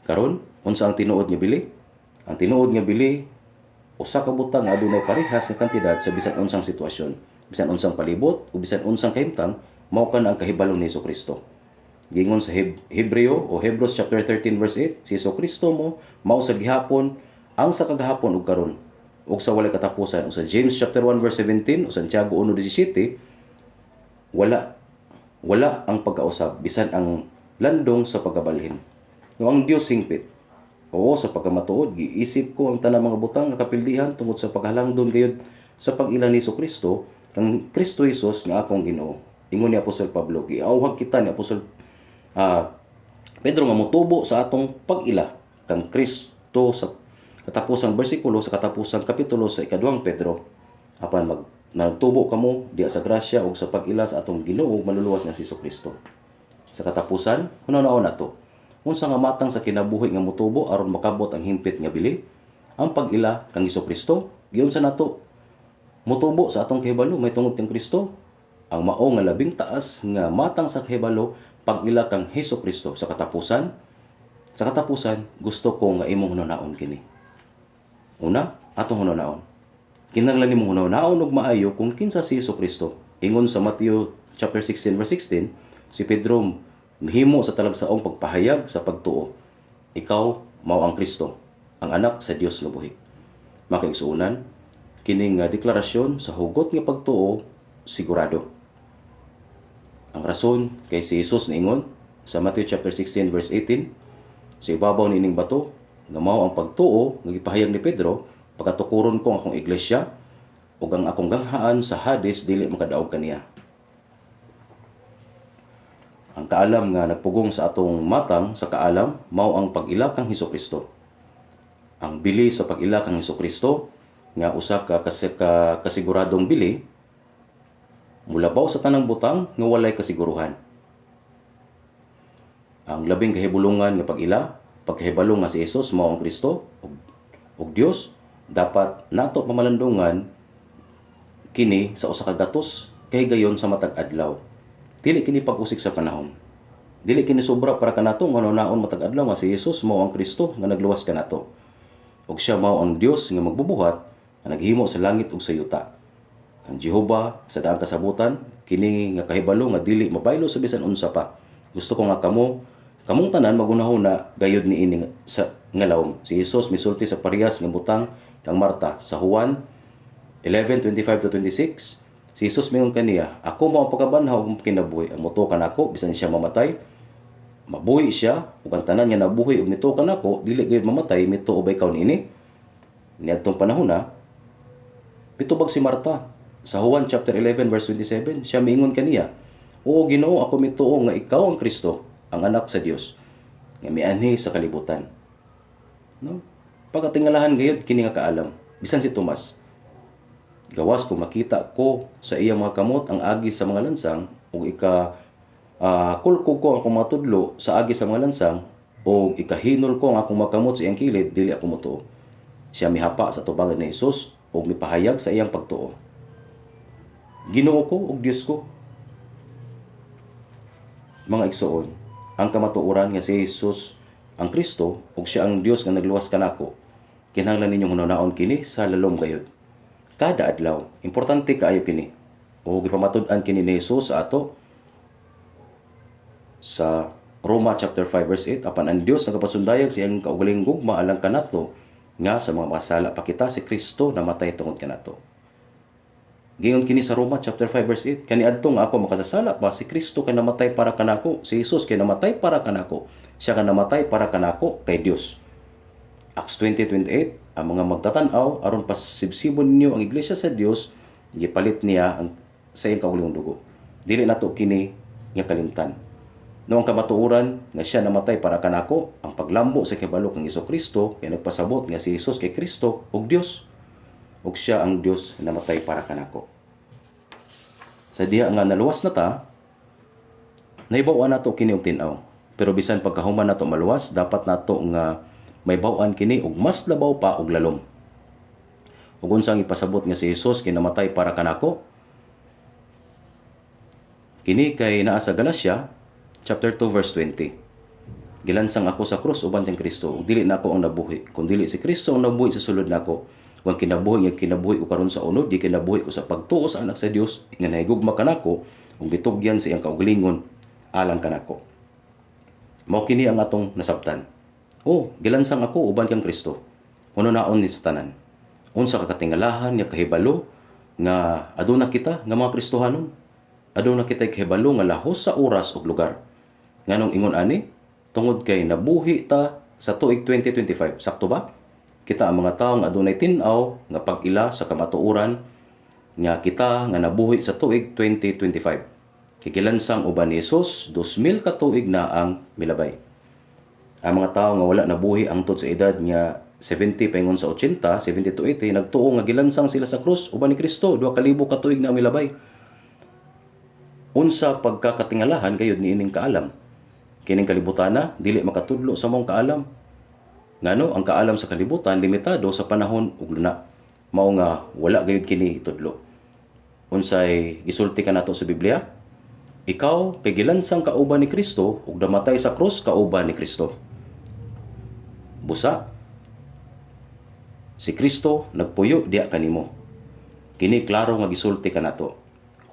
[SPEAKER 1] Karon, unsa ang tinuod nga bili? Ang tinuod nga bili usa ka butang nga adunay parehas nga kantidad sa bisan unsang sitwasyon, bisan unsang palibot o bisan unsang kahimtang, mao kana ang kahibalo ni Kristo. Giingon sa Hebreo o Hebrews chapter 13 verse 8, si Kristo mo mao sa gihapon, ang sa kagahapon ug karon ug sa walay katapusan. O sa James chapter 1 verse 17 o Santiago 1:17, wala wala ang pagkausab bisan ang landong sa pagkabalhin. No, ang Dios hingpit. Oo, sa pagkamatuod, giisip ko ang tanang mga butang nga kapildihan tungod sa paghalangdon gayud sa pag-ila ni Kristo kang Kristo Jesus nga akong Ginoo. Ingon ni Apostol Pablo, giawhag kita ni Apostol Pedro nga motubo sa atong pag-ila kang Kristo sa katapusang bersikulo sa katapusang kapitulo sa ikaduhang Pedro. Apan nagtubo kamo diha sa grasya ug sa pag-ila sa atong Ginoo manluluwas nga si Kristo. Sa katapusan, hunaw-hunaon nato. Unsa nga matang sa kinabuhi nga motubo aron makabot ang hingpit nga bili? Ang pag-ila kang Kristo, giunsa nato motubo sa atong kahibalo may tungod kang Kristo? Ang mao nga labing taas nga matang sa kahibalo, pag-ila kang Hesus Kristo. Sa katapusan, gusto ko nga imong hunahunaon kini. Una, atong hunahunaon. Kinahanglan nimong hunahunaon og maayo kung kinsa si Hesus Kristo. Ingon sa Matthew chapter 16 verse 16, si Pedro mihimo sa talagsaong pagpahayag sa pagtuo. Ikaw mao ang Kristo, ang anak sa Dios nga buhi. Mga kaigsuonan, kining nga deklarasyon sa hugot nga pagtuo sigurado. Ang rason kay si Jesus niingon sa Matthew chapter 16 verse 18, sa ibabaw niining bato nga mao ang pagtuo nga gipahayag ni Pedro, pagatukuron ko ang akong iglesia ug ang akong ganghaan sa Hades dili makadaog kaniya. Ang kaalam nga nagpugong sa atong matang sa kaalam mao ang pag-ila kang Hesukristo. Ang bili sa pag-ila kang Hesukristo nga usa ka kasiguradong bili mulabaw sa tanang butang nga walay kasiguruhan. Ang labing kahibulungan nga pag-ila, pagkahibalo nga si Jesus mao ang Kristo ug Dios, dapat nato pamalandungan kini sa usa ka gatos kahigayon sa matag adlaw. Dili kini pag-usik sa panahon. Dili kini sobra para kanato nga naon matag adlaw nga si Jesus mao ang Kristo nga nagluwas kanato. Ug siya mao ang Dios nga magbubuhat nga naghimo sa langit ug sa yuta. Ang Jehova sa daang kasabutan kini nga kahibalo nga dili mabaylo sa bisan unsa pa. Gusto ko nga kamong tanan maghunahuna gayud niini sa nga lawom. Si Jesus misulti sa parehas nga butang kang Marta sa Juan 11:25 to 26. Si Jesus mingon kaniya, "Ako mao ang pagkabanhaw ug kinabuhi. Ang motuo kanako bisan siya mamatay, mabuhi siya, ug ang tanan nga nabuhi ug mituo kanako dili gayud mamatay. Mituo ba ikaw niini?" Niadtong panahon na mitubag si Marta sa Juan chapter 11 verse 27, siya miingon kaniya, "Oo Ginoo, ako mituo nga ikaw ang Kristo, ang anak sa Dios, nga mianhi sa kalibutan." No? Pagkatingalahan gayud kini nga kaalam, bisan si Tomas. Gawas kung makita ko sa iyang mga kamot ang agi sa mga lansang ug ika kulkog ko ang akong mga tudlo sa agi sa mga lansang, O ikahinol ko ang akong makamot sa iyang kilid, dili ako motuo." Siya mihapa sa tubangan ni Jesus ug mipahayag sa iyang pagtuo. "Ginoo ko ug Dios ko." Mga igsoon, ang kamatuoran nga si Jesus ang Kristo ug siya ang Dios nga nagluwas kanako, kinahanglan ninyong hunahunaon kini sa lalom gayud. Kada adlaw, importante kaayo kini. O gipamatud-an kini ni Jesus sa ato sa Roma chapter 5 verse 8, "Apan ang Dios nagapasundayag sa iyang kaugalingong gugma alang kanato nga sa mga masala pa kita, si Kristo namatay tungod kanato." Giingon kini sa Roma chapter 5 verse 8, kaniadto nga ako makasasala pa, si Kristo kay namatay para kanako, si Jesus kay namatay para kanako. Siya ka namatay para kanako kay Dios. Acts 20:28, "Ang mga magtatan-aw aron pasibsibon ninyo ang iglesia sa Dios, gipalit niya ang sa iyang kaugalingong dugo." Dili nato kini nga kalimtan. No, ang kamatuoran nga siya namatay para kanako, ang paglambo sa kahibalo kang Hesus Kristo kay nagpasabot nga si Jesus kay Kristo ug Dios. Ug siya ang Dios namatay para kanako. Sa diha nga naluwas na ta, nahibaw-an nato kini og tin-aw. Pero bisan pagkahuman nato maluwas, dapat nato nga mahibaw-an kini og mas labaw pa og lalom. Ug unsang ipasabot nga si Jesus kay namatay para kanako? Kini kay naa sa Galatia chapter 2 verse 20. "Gilansang ako sa krus uban kang Kristo, ug dili na ako ang nabuhi, kun dili si Kristo ang nabuhi sa sulod nako. Ug ang kinabuhi nga kinabuhi ko karon sa unod, di kinabuhi ko sa pagtuo sa Anak sa Dios nga nahigugma kanako ug mitugyan sa iyang kaugalingon alang kanako." Mao kini ang atong nasabtan. Oh, gilansang ako uban kang Kristo. Hunahunaon ni sa tanan. Unsa ka katingalahan nga kahibalo nga aduna kita nga mga Kristohanon. Aduna kita'y kahibalo nga lahos sa oras ug lugar. Nganong ingon ani? Tungod kay nabuhi ta sa tuig 2025. Sakto ba? Kita ang mga tawo nga adunay tin-aw nga pag-ila sa kamatuoran nga kita nga nabuhi sa tuig 2025. Kay gilansang uban ni Jesus, 2000 ka tuig na ang milabay. Ang mga tawo nga wala nabuhi hangtod sa edad nga 70 paingon sa 80, 70 to 80, nagtuo nga gilansang sila sa krus uban ni Kristo, 2000 ka tuig na ang milabay. Unsa pagkakatingalahan gayud niining kaalam? Kining kalibutana dili makatudlo sa maong kaalam. Ngano ang kaalam sa kalibutan limitado sa panahon ug luna. Mao nga wala gayud kini itudlo. Unsay gisulti kanato sa Biblia? Ikaw kay gilansang kauban ni Kristo ug namatay sa krus kauban ni Kristo. Busa si Kristo nagpuyo diha kanimo. Kini klaro nga gisulti kanato.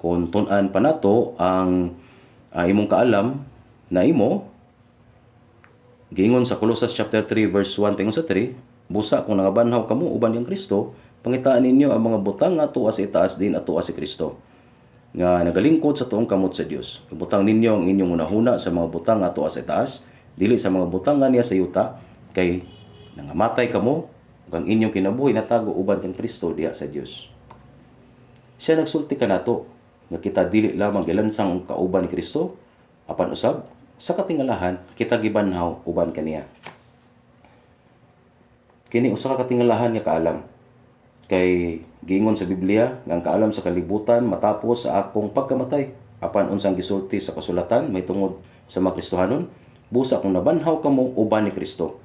[SPEAKER 1] Kung tun-an pa nato ang imong kaalam na imo, giingon sa Colossus chapter 3 verse 1 paingon sa 3, "Busa kung nangabanhaw kamo uban kang Kristo, pangitaan ninyo ang mga butang nga tuwa sa itaas din at tuwa si Kristo nga nagalingkod sa tuong kamot sa Dios. Ibutang ninyo ang inyong hunahuna sa mga butang nga tuwa sa itaas, dili sa mga butang nga niya sa yuta, kay nangamatay kamo ug ang inyong kinabuhi natago uban kang Kristo diha sa Dios." Siya nagsulti kanato nga kita dili lamang gilansang ang kauban ni Kristo, apan usab sa katingalahan kita gibanhaw uban kaniya. Kini usa ka katingalahan nga kaalam. Kay giingon sa Biblia nga ang kaalam sa kalibutan matapos sa akong pagkamatay. Apan unsang gisulti sa kasulatan may tungod sa mga Kristohanon? "Busa kung nabanhaw kamo uban ni Kristo."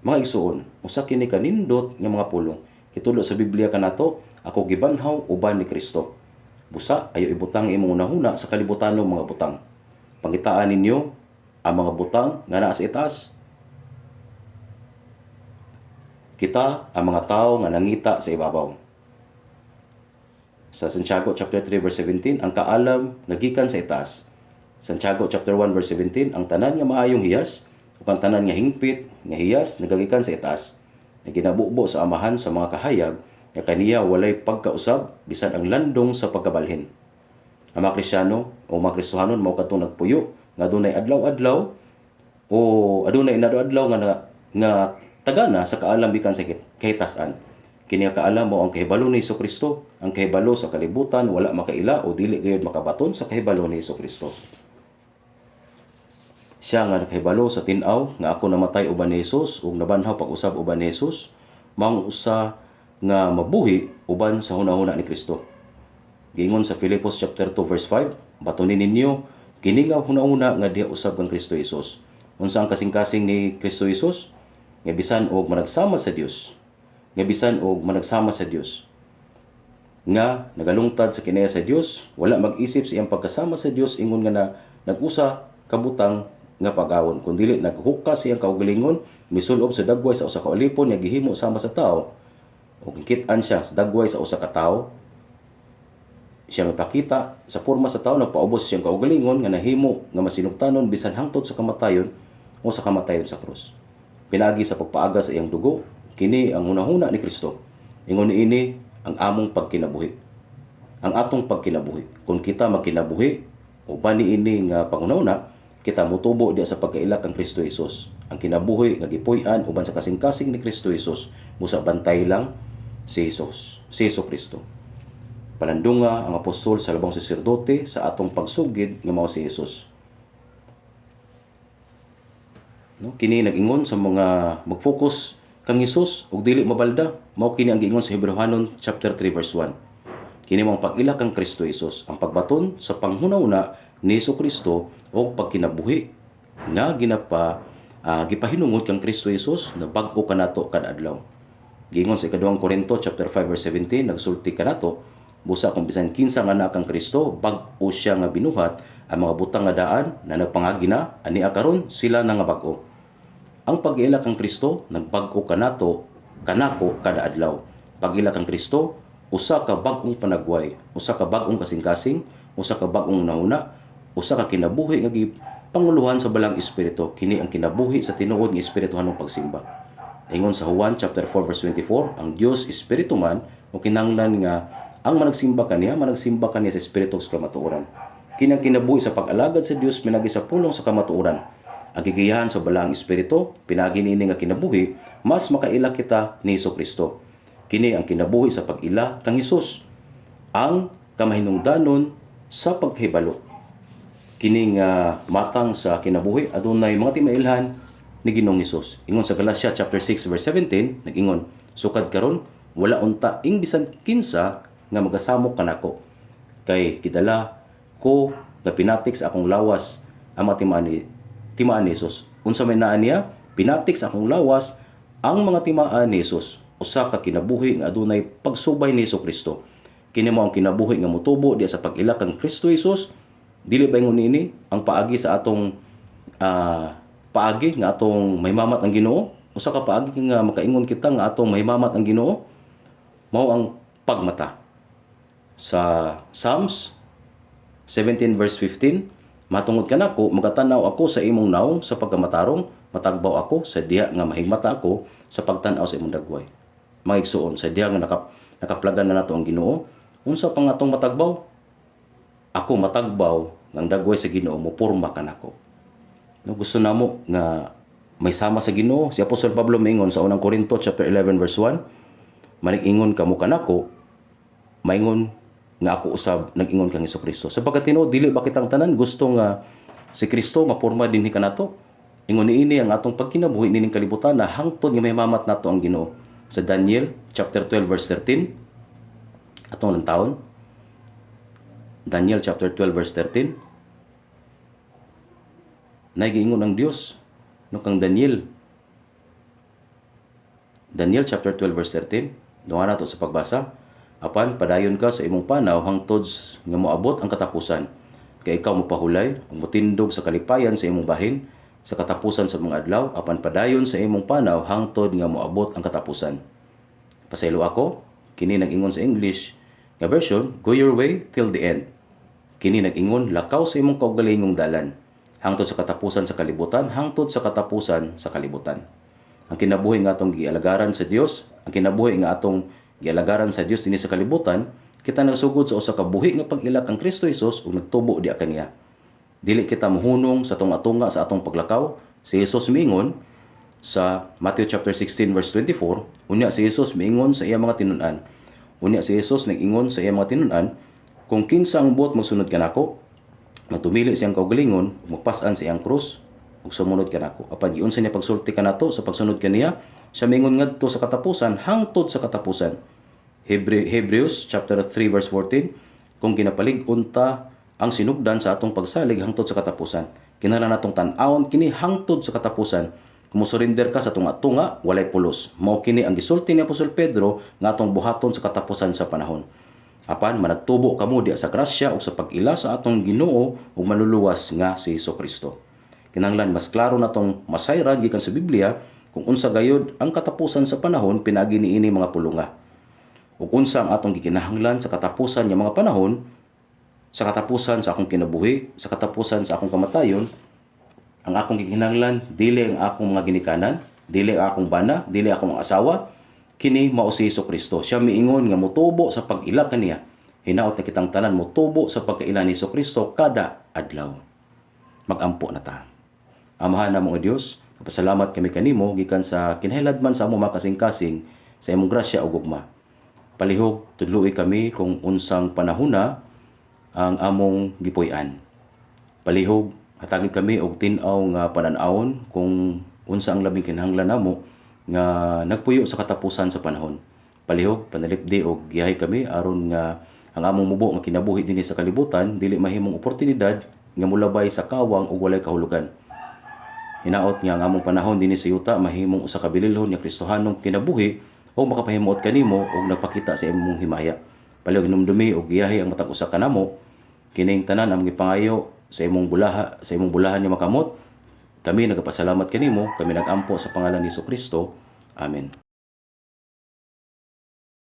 [SPEAKER 1] Mga igsuon, usa kini kanindot nga mga pulong. Gitudlo sa Biblia kanato, ako gibanhaw uban ni Kristo. Busa ayo ibutang imong hunahuna sa kalibutanong mga butang. Pangitaan ninyo ang mga butang nga naa sa itaas. Kita ang mga tao nga nangita sa ibabaw. Sa Santiago chapter 3 verse 17, ang kaalam nga gikan sa itaas. Santiago chapter 1 verse 17, "Ang tanan nga maayong hiyas ug ang tanan nga hingpit nga hiyas nagagikan sa itaas, nga ginabubo sa Amahan sa mga kahayag, nga kaniya walay pagkausab bisan ang landong sa pagkabalhin." Ang mga Kristiyano o mga Kristohanon mao kadtong nagpuyo nga adunay adlaw-adlaw o adunay inadlaw-adlaw nga tagana sa kaalam gikan sa kahitasan. Kini nga kaalam mao ang kahibalo ni Kristo. Ang kahibalo sa kalibutan wala makaila o dili gayud makabaton sa kahibalo ni Kristo. Siya nga nakahibalo sa tin-aw nga ako namatay uban ni Jesus ug nabanhaw pag-usab uban ni Jesus, maong usa nga mabuhi uban sa hunahuna ni Kristo. Giingon sa Filipos chapter 2 verse 5, "Batunin ninyo kini nga hunahuna nga diha usab kang Kristo Jesus." Unsa ang kasing-kasing ni Kristo Jesus? Nga bisan og managsama sa Dios. Nga bisan og managsama sa Dios, nga nagalungtad sa kinaiya sa Dios, wala mag-isip sa iyang pagkasama sa Dios ingon nga na nag-usa kabutang nga pag-awon, kun dili naghukas sa iyang kaugalingon, misulob sa dagway sa usa ka ulipon nga gihimo sama sa tao, ug gikit-an siya sa dagway sa usa ka tawo. Siya mapakita sa porma sa tao, nagpaubos sa siyang kaugalingon nga nahimo nga masinugtanon bisan hangtod sa kamatayon o sa kamatayon sa krus. Pinaagi sa pagpaaga sa iyang dugo, kini ang hunahuna ni Kristo. Ingon niini ang among pagkinabuhi. Ang atong pagkinabuhi. Kung kita magkinabuhi uban niini nga panghunahuna, kita motubo diya sa pagkaila kang Kristo Jesus. Ang kinabuhi nga gipuy-an uban sa kasing-kasing ni Kristo Jesus, busa bantay lang si Jesus, si Jesu Kristo. Palandunga ang apostol sa labong saserdote sa atong pagsugid nga mao si Jesus. No, kini nag-ingon sa mga mag-focus kang Hesus ug dili mabalda. Mao kini ang giingon sa Hebreohanon chapter 3 verse 1. Kini mao ang pag-ila kang Kristo Jesus, ang pagbaton sa panghuna-una ni Hesus Kristo ug pagkinabuhi nga ginapa gipahinungod kang Kristo Jesus na bag-o kanato kada adlaw. Giingon sa ikaduhang Korinto chapter 5 verse 17, nagsulti kanato, busa kung bisan kinsa nga naa kang Kristo, bag-o siya nga binuhat, ang mga butang nga daan na nagpangagi na, ania karon sila na nga bag-o. Ang pag-ila kang Kristo nagbag-o kanato kanako kada adlaw. Pag-ila kang Kristo, usa ka bag-ong panagway, usa ka bag-ong kasing-kasing, usa ka bag-ong hunahuna, usa ka kinabuhi nga gipanguluhan sa Balaang Espiritu. Kini ang kinabuhi sa tinuod nga espirituhanong pagsimba. Ingon sa Juan chapter 4 verse 24, ang Dios espiritu man o kinahanglan nga ang managsimba kaniya sa espiritu sa kamatuoran. Kini ang kinabuhi sa pag-alagad sa Dios pinagi sa pulong sa kamatuoran. Ang gigiyahan sa Balaang Espiritu, pinaagi niini nga kinabuhi, mas makaila kita ni Hesus Kristo. Kini ang kinabuhi sa pag-ila kang Hesus, ang kamahinungdanon sa pagkahibalo. Kini nga matang sa kinabuhi adunay mga timailhan ni Ginoong Hesus. Ingon sa Galatia chapter 6 verse 17, nag-ingon, sukad karon wala unta ing bisan kinsa nga magasamok kanako, kay gidala ko nga pinatik sa akong lawas ang mga timaan ni Hesus. Unsa may naa niya? Pinatik sa akong lawas ang mga timaan ni Hesus. Usa ka kinabuhi nga adunay pagsubay ni Hesus Kristo. Kini mo ang kinabuhi nga motubo diya sa pag-ila kang Kristo Hesus. Dili ba ingon niini ang paagi sa atong paagi nga atong mahimamat ang Ginoo? Usa ka paagi nga makaingon kita nga atong mahimamat ang Ginoo mao ang pagmata. Sa Psalms 17 verse 15, matungod kanako magatan-aw ako sa imong nawong sa pagkamatarong, matagbaw ako sa diha nga mahigmata ako sa pagtan-aw sa imong dagway. Mga igsuon, sa diha nga nakaplagan na nato ang Ginoo, unsa pa nga atong matagbaw? Ako matagbaw ng dagway sa Ginoo mo porma kanako. No, gusto namo nga may sama sa Ginoo. Si Apostol Pablo miingon sa unang Korinto chapter 11 verse 1, manig-ingon kamo kanako, maingon nga ako usab nag-ingon kang Kristo. Sa pagkatinuod, dili ba kitang tanan gusto nga si Kristo maporma dinhi kanato? Ingon niini ang atong pagkinabuhi nining kalibutan na hangtod nga mahimamat nato ang Ginoo. Sa Daniel chapter 12 verse 13, atong lantawon. Daniel chapter 12 verse 13. Nagiingon ang Dios no kang Daniel. Daniel chapter 12 verse 13. Duha nato sa pagbasa. Apan padayon ka sa imong panaw hangtod nga moabot ang katapusan. Kay ikaw mopahulay ug motindog sa kalipayan sa imong bahin sa katapusan sa mga adlaw, apan padayon sa imong panaw hangtod nga moabot ang katapusan. Pasaylo ako, kini nag-ingon sa English nga version, go your way till the end. Kini nag-ingon, lakaw sa imong kaugalingong dalan hangtod sa katapusan sa kalibutan, hangtod sa katapusan sa kalibutan. Ang kinabuhi nga atong gialagaran sa Dios, ang kinabuhi nga atong gialagaran sa Dios dinhi sa kalibutan, kita nagsugod sa usa ka buhi nga pag-ila kang Kristo Jesus ug nagtubo diha kaniya. Dili kita mohunong sa tunga-tunga sa atong paglakaw. Si Jesus miingon sa Matthew chapter 16 verse 24, unya si Jesus miingon sa iya mga tinun-an. Unya si Jesus nag-ingon sa iya mga tinun-an, kung kinsa ang buot mosunod kanako, magtumili siyang kaugalingon, ug magpas-an sa iyang krus ug sumunod kanako. Apan giunsa niya pagsulti kanato sa pagsunod kaniya, siya miingon ngadto sa katapusan, hangtod sa katapusan. Hebrews chapter 3 verse 14, kung ginapalig-on ta ang sinugdan sa atong pagsalig hangtod sa katapusan. Kinahanglan natong tan-awon kini hangtod sa katapusan. Kung mosurrender ka sa tunga-tunga, walay pulos. Mao kini ang gisulti ni Apostol Pedro nga atong buhaton sa katapusan sa panahon. Apan managtubo kamo diha sa grasya ug sa pag-ila sa atong Ginoo ug Manluluwas nga si Kristo. Kinahanglan mas klaro natong masayran gikan sa Biblia kung unsa gayud ang katapusan sa panahon pinaagi niini mga pulunga. Ug unsa ang atong gikinahanglan sa katapusan nga mga panahon, sa katapusan sa akong kinabuhi, sa katapusan sa akong kamatayon. Ang akong gikinahanglan dili ang akong mga ginikanan, dili ang akong bana, dili akong asawa, kini mao si Kristo. Siya miingon nga motubo sa pag-ila kaniya. Hinaot na kitang tanan motubo sa pagkaila ni Kristo kada adlaw. Magampo na ta. Amahan namong Dios, pasalamat kami kanimo gikan sa kinahilad-man sa among makasing-kasing sa imong grasya ug gugma. Palihog tudloi kami kung unsang panahona ang among gipuy-an. Palihog hatagi kami og tin-aw nga panan-awon kung unsa ang labing kinahanglan namo nga nagpuyo sa katapusan sa panahon. Palihog panalipdi og giyahi kami aron nga ang among mubo nga kinabuhi dinhi sa kalibutan dili mahimong oportunidad nga molabay sa kawang ug walay kahulugan. Hinaot nga ang among panahon dinhi sa yuta mahimong usa ka bililhon nga Kristohanong kinabuhi o makapahimuot kanimo og nagpakita sa imong himaya. Palihog hinumdumi og giyahi ang matag usa kanamo. Kining tanan among gipangayo sa imong bulahan nga makamot. Kami nagapasalamat kanimo, kami nagampo sa pangalan ni Kristo. Amen.